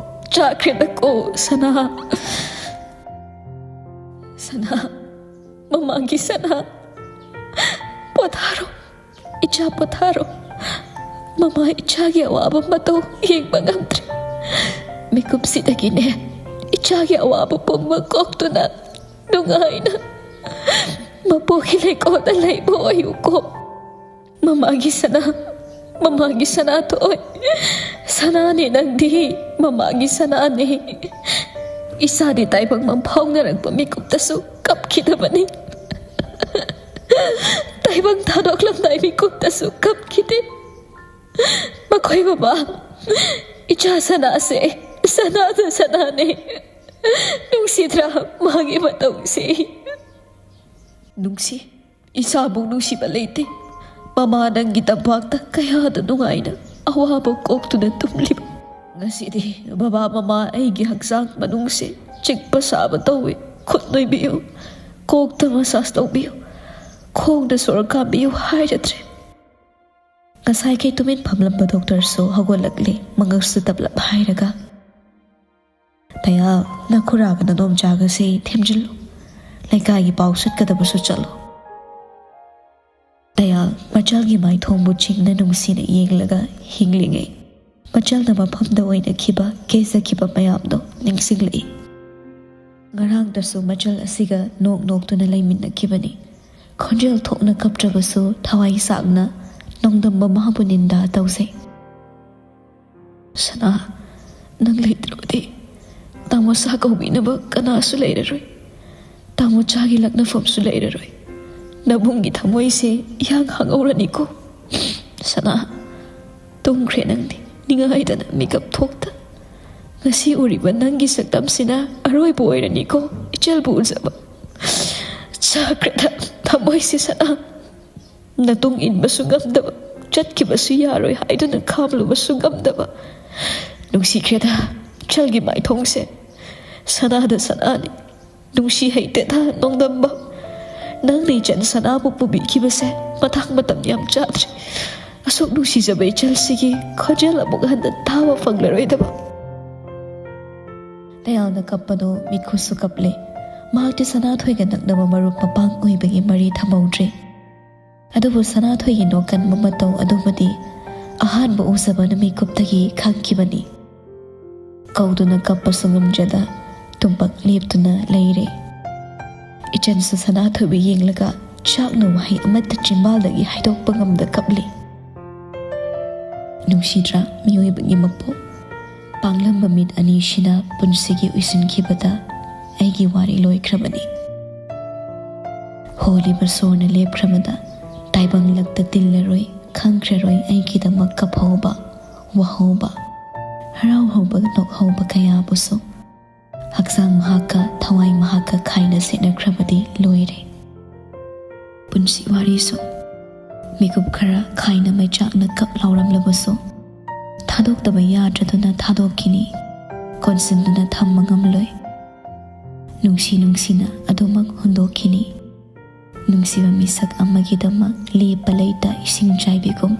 ꯆꯥꯈ꯭ꯔꯦꯗꯀꯣ, ꯁꯅꯥ! ꯁꯅꯥ, ꯃꯃꯥꯒꯤ ꯁꯅꯥ! ꯄꯣꯊꯥꯔꯣ, ꯏꯆꯥ ꯄꯣꯊꯥꯔꯣ꯫ ꯃꯃꯥ ꯏꯆꯥꯒꯤ ꯑꯋꯥꯕ ꯃꯇꯧ ꯌꯦꯡꯕ ꯉꯝꯗ꯭ꯔꯦ꯫ ꯃꯤꯀꯨꯞꯁꯤꯗꯒꯤꯅꯦ ꯏꯆꯥꯒꯤ ꯑꯋꯥꯕ ꯄꯨꯝꯕ ꯀꯣꯛꯇꯨꯅ ꯅꯨꯡꯉꯥꯏꯅ ꯃꯄꯣꯛꯀꯤ ꯂꯩꯀꯣꯜꯗ ꯂꯩꯕ ꯑꯣꯏꯌꯨꯀꯣ꯫ ꯃꯃꯥꯒꯤ ꯁꯅꯥ, ꯃꯃꯥꯒꯤ ꯁꯅꯥꯊꯣꯏ꯫ ꯁꯅꯥꯅꯦ ꯅꯪꯗꯤ, ꯃꯃꯥꯒꯤ ꯁꯅꯥꯅꯦ꯫ ꯏꯆꯥꯗꯤ ꯇꯥꯏꯕꯪ ꯃꯪ ꯐꯥꯎꯅꯔꯛꯄ ꯃꯤꯀꯨꯞꯇꯁꯨ ꯀꯞꯈꯤꯗꯕꯅꯤ꯫ ꯇꯥꯏꯕꯪ ꯊꯥꯗꯣꯛꯂꯝꯗꯥꯏ ꯃꯤꯀꯨꯞꯇꯁꯨ ꯀꯞꯈꯤꯗꯦ꯫ ꯃꯈꯣꯏ ꯕꯕꯥ, ꯏꯆꯥ ꯁꯅꯥꯁꯦ, ꯁꯅꯥꯗ ꯁꯅꯥꯅꯦ꯫ ꯅꯨꯡꯁꯤꯗ꯭ꯔꯥ ꯃꯥꯒꯤ ꯃꯇꯧꯁꯦ?" "ꯅꯨꯡꯁꯤ, ꯏꯆꯥꯕꯨ ꯅꯨꯡꯁꯤꯕ ꯂꯩꯇꯦ꯫ ꯃꯃꯥ ꯅꯪꯒꯤ ꯇꯝꯄꯥꯛꯇ ꯀꯌꯥꯗ ꯅꯨꯡꯉꯥꯏꯅ ꯑꯋꯥꯕ ꯀꯣꯛꯇꯨꯅ ꯇꯨꯝꯂꯤꯕ꯫ ꯉꯁꯤꯗꯤ ꯕꯕꯥ ꯃꯃꯥ ꯑꯩꯒꯤ ꯍꯛꯆꯥꯡ ꯃꯅꯨꯡꯁꯦ ꯆꯤꯛꯄ ꯁꯥꯕ ꯇꯧꯏ꯫ ꯈꯨꯠ ꯅꯣꯏꯕꯤꯌꯨ, ꯀꯣꯛꯇ ꯃꯁꯥꯖ ꯇꯧꯕꯤꯌꯨ, ꯈꯣꯡꯗ ꯁꯣꯔ ꯀꯥꯝꯕꯤꯌꯨ ꯍꯥꯏꯔꯗ꯭ꯔꯦ꯫ ꯉꯁꯥꯏꯈꯩ ꯇꯨꯃꯤꯟ ꯐꯝꯂꯝꯕ ꯗꯣꯛꯇꯔꯁꯨ ꯍꯧꯒꯠꯂꯛꯂꯦ, ꯃꯉꯛꯁꯨ ꯇꯞꯂꯞ ꯍꯥꯏꯔꯒ, "ꯇꯌꯥꯜ, ꯅꯈꯨꯔꯥꯒ ꯅꯅꯣꯝꯆꯥꯒꯁꯦ ꯊꯦꯝꯖꯤꯜꯂꯨ, ꯂꯩꯀꯥꯏꯒꯤ ꯄꯥꯎ ꯆꯠꯀꯗꯕꯁꯨ ꯆꯠꯂꯨ꯫" ꯇꯌꯥꯜ ꯃꯆꯜꯒꯤ ꯃꯥꯏꯊꯣꯡꯕꯨ ꯆꯤꯡꯅ ꯅꯨꯡꯁꯤꯅ ꯌꯦꯡꯂꯒ ꯍꯤꯡꯂꯤꯉꯩ, ꯃꯆꯜꯅ ꯃꯐꯝꯗ ꯑꯣꯏꯅꯈꯤꯕ, ꯀꯦꯖꯈꯤꯕ ꯃꯌꯥꯝꯗꯣ ꯅꯤꯡꯁꯤꯡꯂꯛꯏ꯫ ꯉꯔꯥꯡꯗꯁꯨ ꯃꯆꯜ ꯑꯁꯤꯒ ꯅꯣꯛ ꯅꯣꯛꯇꯨꯅ ꯂꯩꯃꯤꯟꯅꯈꯤꯕꯅꯤ꯫ ꯈꯣꯟꯖꯦꯜ ꯊꯣꯛꯅ ꯀꯞꯇ꯭ꯔꯕꯁꯨ ꯊꯋꯥꯏ ꯆꯥꯛꯅ ꯅꯣꯡꯗꯝꯕ ꯃꯥꯕꯨ ꯅꯤꯟꯗꯥ ꯇꯧꯖꯩ꯫ "ꯁꯅꯥ, ꯅꯪ ꯂꯩꯇ꯭ꯔꯕꯗꯤ ꯇꯥꯃꯣ ꯆꯥ ꯀꯧꯕꯤꯅꯕ ꯀꯅꯥꯁꯨ ꯂꯩꯔꯔꯣꯏ꯫ ꯇꯥꯃꯣ ꯆꯥꯒꯤ ꯂꯛꯅꯐꯝꯁꯨ ꯂꯩꯔꯔꯣꯏ꯫ ꯅꯕꯨꯡꯒꯤ ꯊꯃꯣꯏꯁꯦ ꯏꯍꯥꯡ ꯍꯥꯡꯍꯧꯔꯅꯤꯀꯣ꯫ ꯁꯅꯥ, ꯇꯨꯝꯈ꯭ꯔꯦ ꯅꯪꯗꯤ ꯅꯤꯡꯉꯥꯏꯗꯅ ꯃꯤꯀꯞ ꯊꯣꯛꯇ꯫ ꯉꯁꯤ ꯎꯔꯤꯕ ꯅꯪꯒꯤ ꯁꯛꯇꯝꯁꯤꯅ ꯑꯔꯣꯏꯕ ꯑꯣꯏꯔꯅꯤꯀꯣ ꯏꯆꯜꯕꯨ ꯎꯖꯕ꯫ ꯆꯥꯈ꯭ꯔꯦꯗ ꯊꯃꯣꯏꯁꯦ ꯁꯅꯥ꯫ ꯅꯇꯨꯡ ꯏꯟꯕꯁꯨ ꯉꯝꯗꯕ, ꯆꯠꯈꯤꯕꯁꯨ ꯌꯥꯔꯣꯏ ꯍꯥꯏꯗꯨꯅ ꯈꯥꯝꯂꯨꯕꯁꯨ ꯉꯝꯗꯕ, ꯅꯨꯡꯁꯤꯈ꯭ꯔꯦꯗ ꯏꯆꯜꯒꯤ ꯃꯥꯏꯊꯣꯡꯁꯦ꯫ ꯁꯅꯥꯗ ꯁꯅꯥꯅꯤ, ꯅꯨꯡꯁꯤ ꯍꯩꯇꯦꯗ ꯅꯣꯡꯗꯝꯕ꯫ ꯅꯪꯅ ꯏꯆꯟ ꯁꯅꯥꯕꯨ ꯄꯨꯕꯤꯈꯤꯕꯁꯦ ꯃꯇꯥꯡ ꯃꯇꯝ ꯌꯥꯝ ꯆꯥꯗ꯭ꯔꯦ꯫ ꯑꯁꯨꯛ ꯅꯨꯡꯁꯤꯖꯕ ꯏꯆꯜꯁꯤꯒꯤ ꯈꯣꯟꯖꯦꯜ ꯑꯃꯨꯛ ꯍꯟꯅ ꯇꯥꯕ ꯐꯪꯂꯔꯣꯏꯗꯕ꯫" ꯇꯌꯥꯜꯅ ꯀꯞꯄꯗꯣ ꯃꯤꯠꯈꯨꯁꯨ ꯀꯞꯂꯦ꯫ ꯃꯍꯥꯛꯇꯤ ꯁꯅꯥꯊꯣꯏꯒ ꯅꯛꯅꯕ ꯃꯔꯨꯞ ꯃꯄꯥꯡ ꯑꯣꯏꯕꯒꯤ ꯃꯔꯤ ꯊꯝꯍꯧꯗ꯭ꯔꯦ꯫ ꯑꯗꯨꯕꯨ ꯁꯅꯥꯊꯣꯏꯒꯤ ꯅꯣꯛꯀꯟꯕ ꯃꯇꯧ ꯑꯗꯨꯃꯗꯤ ꯑꯍꯥꯟꯕ ꯎꯖꯕ ꯅꯨꯃꯤꯠꯀꯨꯞꯇꯒꯤ ꯈꯪꯈꯤꯕꯅꯤ꯫ ꯀꯧꯗꯨꯅ ꯀꯞꯄꯁꯨ ꯉꯝꯖꯗ ꯇꯨꯝꯄꯛ ꯂꯦꯞꯇꯨꯅ ꯂꯩꯔꯦ꯫ ꯏꯆꯟꯁꯨ ꯁꯅꯥꯊꯣꯏꯕꯨ ꯌꯦꯡꯂꯒ ꯆꯥꯛꯅ ꯋꯥꯍꯩ ꯑꯃꯠꯇ ꯆꯤꯝꯕꯥꯜꯗꯒꯤ ꯍꯥꯏꯗꯣꯛꯄ ꯉꯝꯗ ꯀꯞꯂꯤ꯫ ꯅꯨꯡꯁꯤꯗ꯭ꯔꯥ ꯃꯤꯑꯣꯏꯕꯒꯤ ꯃꯄꯣꯛ? ꯄꯥꯡꯂꯝꯕ ꯃꯤꯠ ꯑꯅꯤꯁꯤꯅ ꯄꯨꯟꯁꯤꯒꯤ ꯎꯏꯁꯤꯟꯈꯤꯕꯗ ꯑꯩꯒꯤ ꯋꯥꯔꯤ ꯂꯣꯏꯈ꯭ꯔꯕꯅꯤ꯫ ꯍꯣꯜꯂꯤꯕ ꯁꯣꯔꯅ ꯂꯦꯞꯈ꯭ꯔꯕꯗ ꯇꯥꯏꯕꯪꯂꯛꯇ ꯇꯤꯜꯂꯔꯣꯏ, ꯈꯪꯈ꯭ꯔꯔꯣꯏ ꯑꯩꯒꯤꯗꯃꯛ ꯀꯞꯍꯧꯕ, ꯋꯥꯍꯧꯕ, ꯍꯔꯥꯎꯍꯧꯕ, ꯅꯣꯛꯍꯧꯕ ꯀꯌꯥꯕꯨꯁꯨ꯫ ꯍꯛꯆꯥꯡ ꯃꯍꯥꯛꯀ, ꯊꯋꯥꯏ ꯃꯍꯥꯛꯀ ꯈꯥꯏꯅ ꯁꯦꯠꯅꯈ꯭ꯔꯕꯗꯤ ꯂꯣꯏꯔꯦ꯫ ꯄꯨꯟꯁꯤ ꯋꯥꯔꯤꯁꯨ ꯃꯤꯀꯨꯞ ꯈꯔ ꯈꯥꯏꯅ ꯃꯩꯆꯥꯛꯅ ꯀꯞ ꯂꯥꯎꯔꯝꯂꯕꯁꯨ, ꯊꯥꯗꯣꯛꯇꯕ ꯌꯥꯗ꯭ꯔꯗꯨꯅ ꯊꯥꯗꯣꯛꯈꯤꯅꯤ, ꯀꯣꯟꯁꯤꯟꯗꯨꯅ ꯊꯝꯕ ꯉꯝꯂꯣꯏ꯫ ꯅꯨꯡꯁꯤ ꯅꯨꯡꯁꯤꯅ ꯑꯗꯨꯃꯛ ꯍꯨꯟꯗꯣꯛꯈꯤꯅꯤ꯫ ꯅꯨꯡꯁꯤꯕ ꯃꯤꯁꯛ ꯑꯃꯒꯤꯗꯃꯛ ꯂꯦꯞꯄ ꯂꯩꯇ ꯏꯁꯤꯡ ꯆꯥꯏꯕꯤꯒꯨꯝ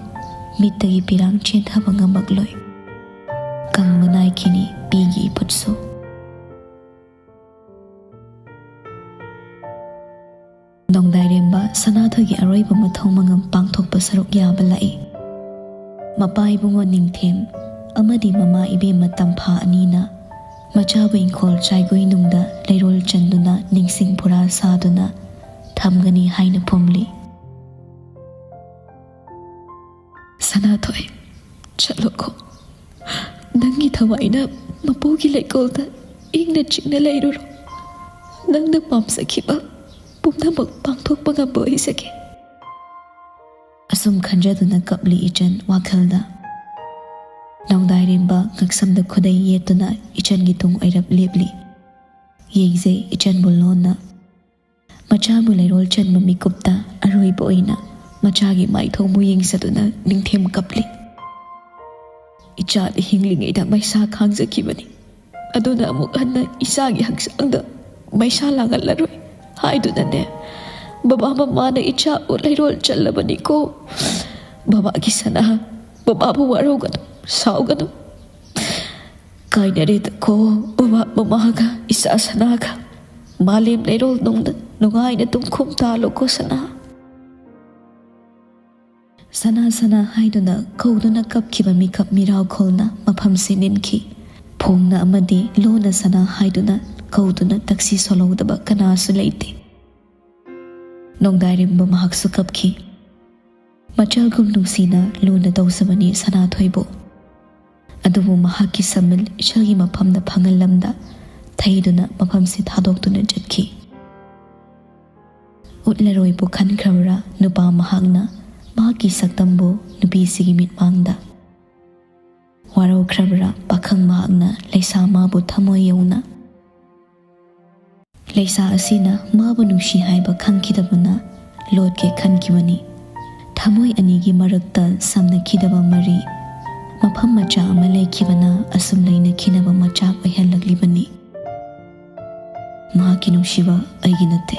ꯃꯤꯠꯇꯒꯤ ꯄꯤꯔꯥꯡ ꯆꯦꯟꯊꯕ ꯉꯝꯃꯛꯂꯣꯏ꯫ ꯀꯪꯕ ꯅꯥꯏꯈꯤꯅꯤ ꯄꯤꯒꯤ ꯏꯐꯨꯠꯁꯨ꯫ ꯅꯣꯡꯗꯥꯏꯔꯦꯝꯕ ꯁꯅꯥꯊꯣꯏꯒꯤ ꯑꯔꯣꯏꯕ ꯃꯊꯧ ꯃꯉꯝ ꯄꯥꯡꯊꯣꯛꯄ ꯁꯔꯨꯛ ꯌꯥꯕ ꯂꯥꯛꯏ꯫ ꯃꯄꯥ ꯏꯕꯨꯡꯉꯣ ꯅꯤꯡꯊꯦꯝ ꯑꯃꯗꯤ ꯃꯃꯥ ꯏꯕꯦꯝꯃ ꯇꯝꯐꯥ ꯑꯅꯤꯅ ꯃꯆꯥꯕꯨ ꯏꯪꯈꯣꯜ ꯆꯥꯏꯒꯣꯏꯅꯨꯡꯗ ꯂꯩꯔꯣꯜ ꯆꯟꯗꯨꯅ ꯅꯤꯡꯁꯤꯡ ꯐꯨꯔꯥ ꯁꯥꯗꯨꯅ ꯊꯝꯒꯅꯤ ꯍꯥꯏꯅ ꯐꯨꯝꯂꯤ꯫ "ꯁꯅꯥꯊꯣꯏ, ꯆꯠꯂꯣꯀꯣ꯫ ꯅꯪꯒꯤ ꯊꯋꯥꯏꯅ ꯃꯄꯨꯒꯤ ꯂꯩꯀꯣꯜꯗ ꯏꯪꯅ ꯆꯤꯛꯅ ꯂꯩꯔꯨꯔꯣ꯫ ꯅꯪꯅ ꯄꯥꯝꯖꯈꯤꯕ ꯄꯨꯝꯅꯃꯛ ꯄꯥꯡꯊꯣꯛꯄ ꯉꯝꯕ ꯑꯣꯏꯖꯒꯦ꯫" ꯑꯁꯨꯝ ꯈꯟꯖꯗꯨꯅ ꯀꯞꯂꯤ ꯏꯆꯟ ꯋꯥꯈꯜꯗ꯫ ꯅꯣꯡꯗꯥꯏꯔꯦꯝꯕ ꯉꯛꯁꯝꯗ ꯈꯨꯗꯩ ꯌꯦꯠꯇꯨꯅ ꯏꯆꯟꯒꯤ ꯇꯨꯡ ꯑꯣꯏꯔꯞ ꯂꯦꯞꯂꯤ꯫ ꯌꯦꯡꯖꯩ ꯏꯆꯟꯕꯨ ꯂꯣꯟꯅ꯫ ꯃꯆꯥꯕꯨ ꯂꯩꯔꯣꯜ ꯆꯟꯕ ꯃꯤꯀꯨꯞꯇ ꯑꯔꯣꯏꯕ ꯑꯣꯏꯅ ꯃꯆꯥꯒꯤ ꯃꯥꯏꯊꯣꯡꯕꯨ ꯌꯦꯡꯖꯗꯨꯅ ꯅꯤꯡꯊꯦꯝ ꯀꯞꯂꯤ꯫ "ꯏꯆꯥꯗꯤ ꯍꯤꯡꯂꯤꯉꯩꯗ ꯃꯩꯁꯥ ꯈꯥꯡꯖꯈꯤꯕꯅꯤ꯫ ꯑꯗꯨꯅ ꯑꯃꯨꯛ ꯍꯟꯅ ꯏꯆꯥꯒꯤ ꯍꯛꯆꯥꯡꯗ ꯃꯩꯁꯥ ꯂꯥꯡꯍꯜꯂꯔꯣꯏ ꯍꯥꯏꯗꯨꯅꯅꯦ, ꯕꯕꯥ ꯃꯃꯥꯅ ꯏꯆꯥꯕꯨ ꯂꯩꯔꯣꯜ ꯆꯜꯂꯕꯅꯤꯀꯣ꯫ ꯕꯕꯥꯒꯤ ꯁꯅꯥ, ꯕꯕꯥꯕꯨ ꯋꯥꯔꯧꯒꯅꯨ, ꯁꯥꯎꯒꯅꯨ꯫ ꯀꯥꯏꯅꯔꯦꯗꯀꯣ ꯕꯕꯥ ꯃꯃꯥꯒ ꯏꯆꯥ ꯁꯅꯥꯒ꯫ ꯃꯥꯂꯦꯝ ꯂꯩꯔꯣꯜ ꯅꯨꯡꯗ ꯅꯨꯡꯉꯥꯏꯅ ꯇꯨꯝꯈꯨꯝ ꯇꯥꯜꯂꯣꯀꯣ ꯁꯅꯥ꯫" ꯁꯅꯥ, ꯁꯅꯥ ꯍꯥꯏꯗꯨꯅ ꯀꯧꯗꯨꯅ ꯀꯞꯈꯤꯕ ꯃꯤꯀꯞ ꯃꯤꯔꯥꯎꯈꯣꯜꯅ ꯃꯐꯝꯁꯤ ꯅꯤꯟꯈꯤ꯫ ꯐꯣꯡꯅ ꯑꯃꯗꯤ ꯂꯣꯟꯅ ꯁꯅꯥ ꯍꯥꯏꯗꯨꯅ ꯀꯧꯗꯨꯅ ꯇꯛꯁꯤ ꯁꯣꯜꯍꯧꯗꯕ ꯀꯅꯥꯁꯨ ꯂꯩꯇꯦ꯫ ꯅꯣꯡꯗꯥꯏꯔꯦꯝꯕ ꯃꯍꯥꯛꯁꯨ ꯀꯞꯈꯤ꯫ ꯃꯆꯜꯒꯨꯝ ꯅꯨꯡꯁꯤꯅ ꯂꯨꯅ ꯇꯧꯖꯕꯅꯤ ꯁꯅꯥꯊꯣꯏꯕꯨ꯫ ꯑꯗꯨꯕꯨ ꯃꯍꯥꯛꯀꯤ ꯁꯝꯃꯤꯜ ꯏꯆꯜꯒꯤ ꯃꯐꯝꯗ ꯐꯪꯍꯜꯂꯝꯗ ꯊꯩꯗꯨꯅ ꯃꯐꯝꯁꯤ ꯊꯥꯗꯣꯛꯇꯨꯅ ꯆꯠꯈꯤ꯫ ꯎꯠꯂꯔꯣꯏꯕꯨ ꯈꯟꯈ꯭ꯔꯕ꯭ꯔꯥ ꯅꯨꯄꯥ ꯃꯍꯥꯛꯅ ꯃꯍꯥꯛꯀꯤ ꯁꯛꯇꯝꯕꯨ ꯅꯨꯄꯤꯁꯤꯒꯤ ꯃꯤꯠꯃꯥꯡꯗ? ꯋꯥꯔꯧꯈ꯭ꯔꯕ꯭ꯔꯥ ꯄꯥꯈꯪ ꯃꯍꯥꯛꯅ ꯂꯩꯁꯥ ꯃꯥꯕꯨ ꯊꯃꯣꯏ ꯌꯧꯅ? ꯂꯩꯁꯥ ꯑꯁꯤꯅ ꯃꯥꯕꯨ ꯅꯨꯡꯁꯤ ꯍꯥꯏꯕ ꯈꯪꯈꯤꯗꯕꯅ ꯂꯣꯠꯀꯦ ꯈꯟꯈꯤꯕꯅꯤ꯫ ꯊꯃꯣꯏ ꯑꯅꯤꯒꯤ ꯃꯔꯛꯇ ꯁꯝꯅꯈꯤꯗꯕ ꯃꯔꯤ, ꯃꯐꯝ ꯃꯆꯥ ꯑꯃ ꯂꯩꯈꯤꯕꯅ ꯑꯁꯨꯝ ꯂꯩꯅꯈꯤꯅꯕ ꯃꯆꯥꯛ ꯑꯣꯏꯍꯜꯂꯛꯂꯤꯕꯅꯤ꯫ ꯃꯍꯥꯛꯀꯤ ꯅꯨꯡꯁꯤꯕ ꯑꯩꯒꯤ ꯅꯠꯇꯦ,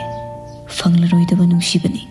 ꯐꯪꯂꯔꯣꯏꯗꯕ ꯅꯨꯡꯁꯤꯕꯅꯤ꯫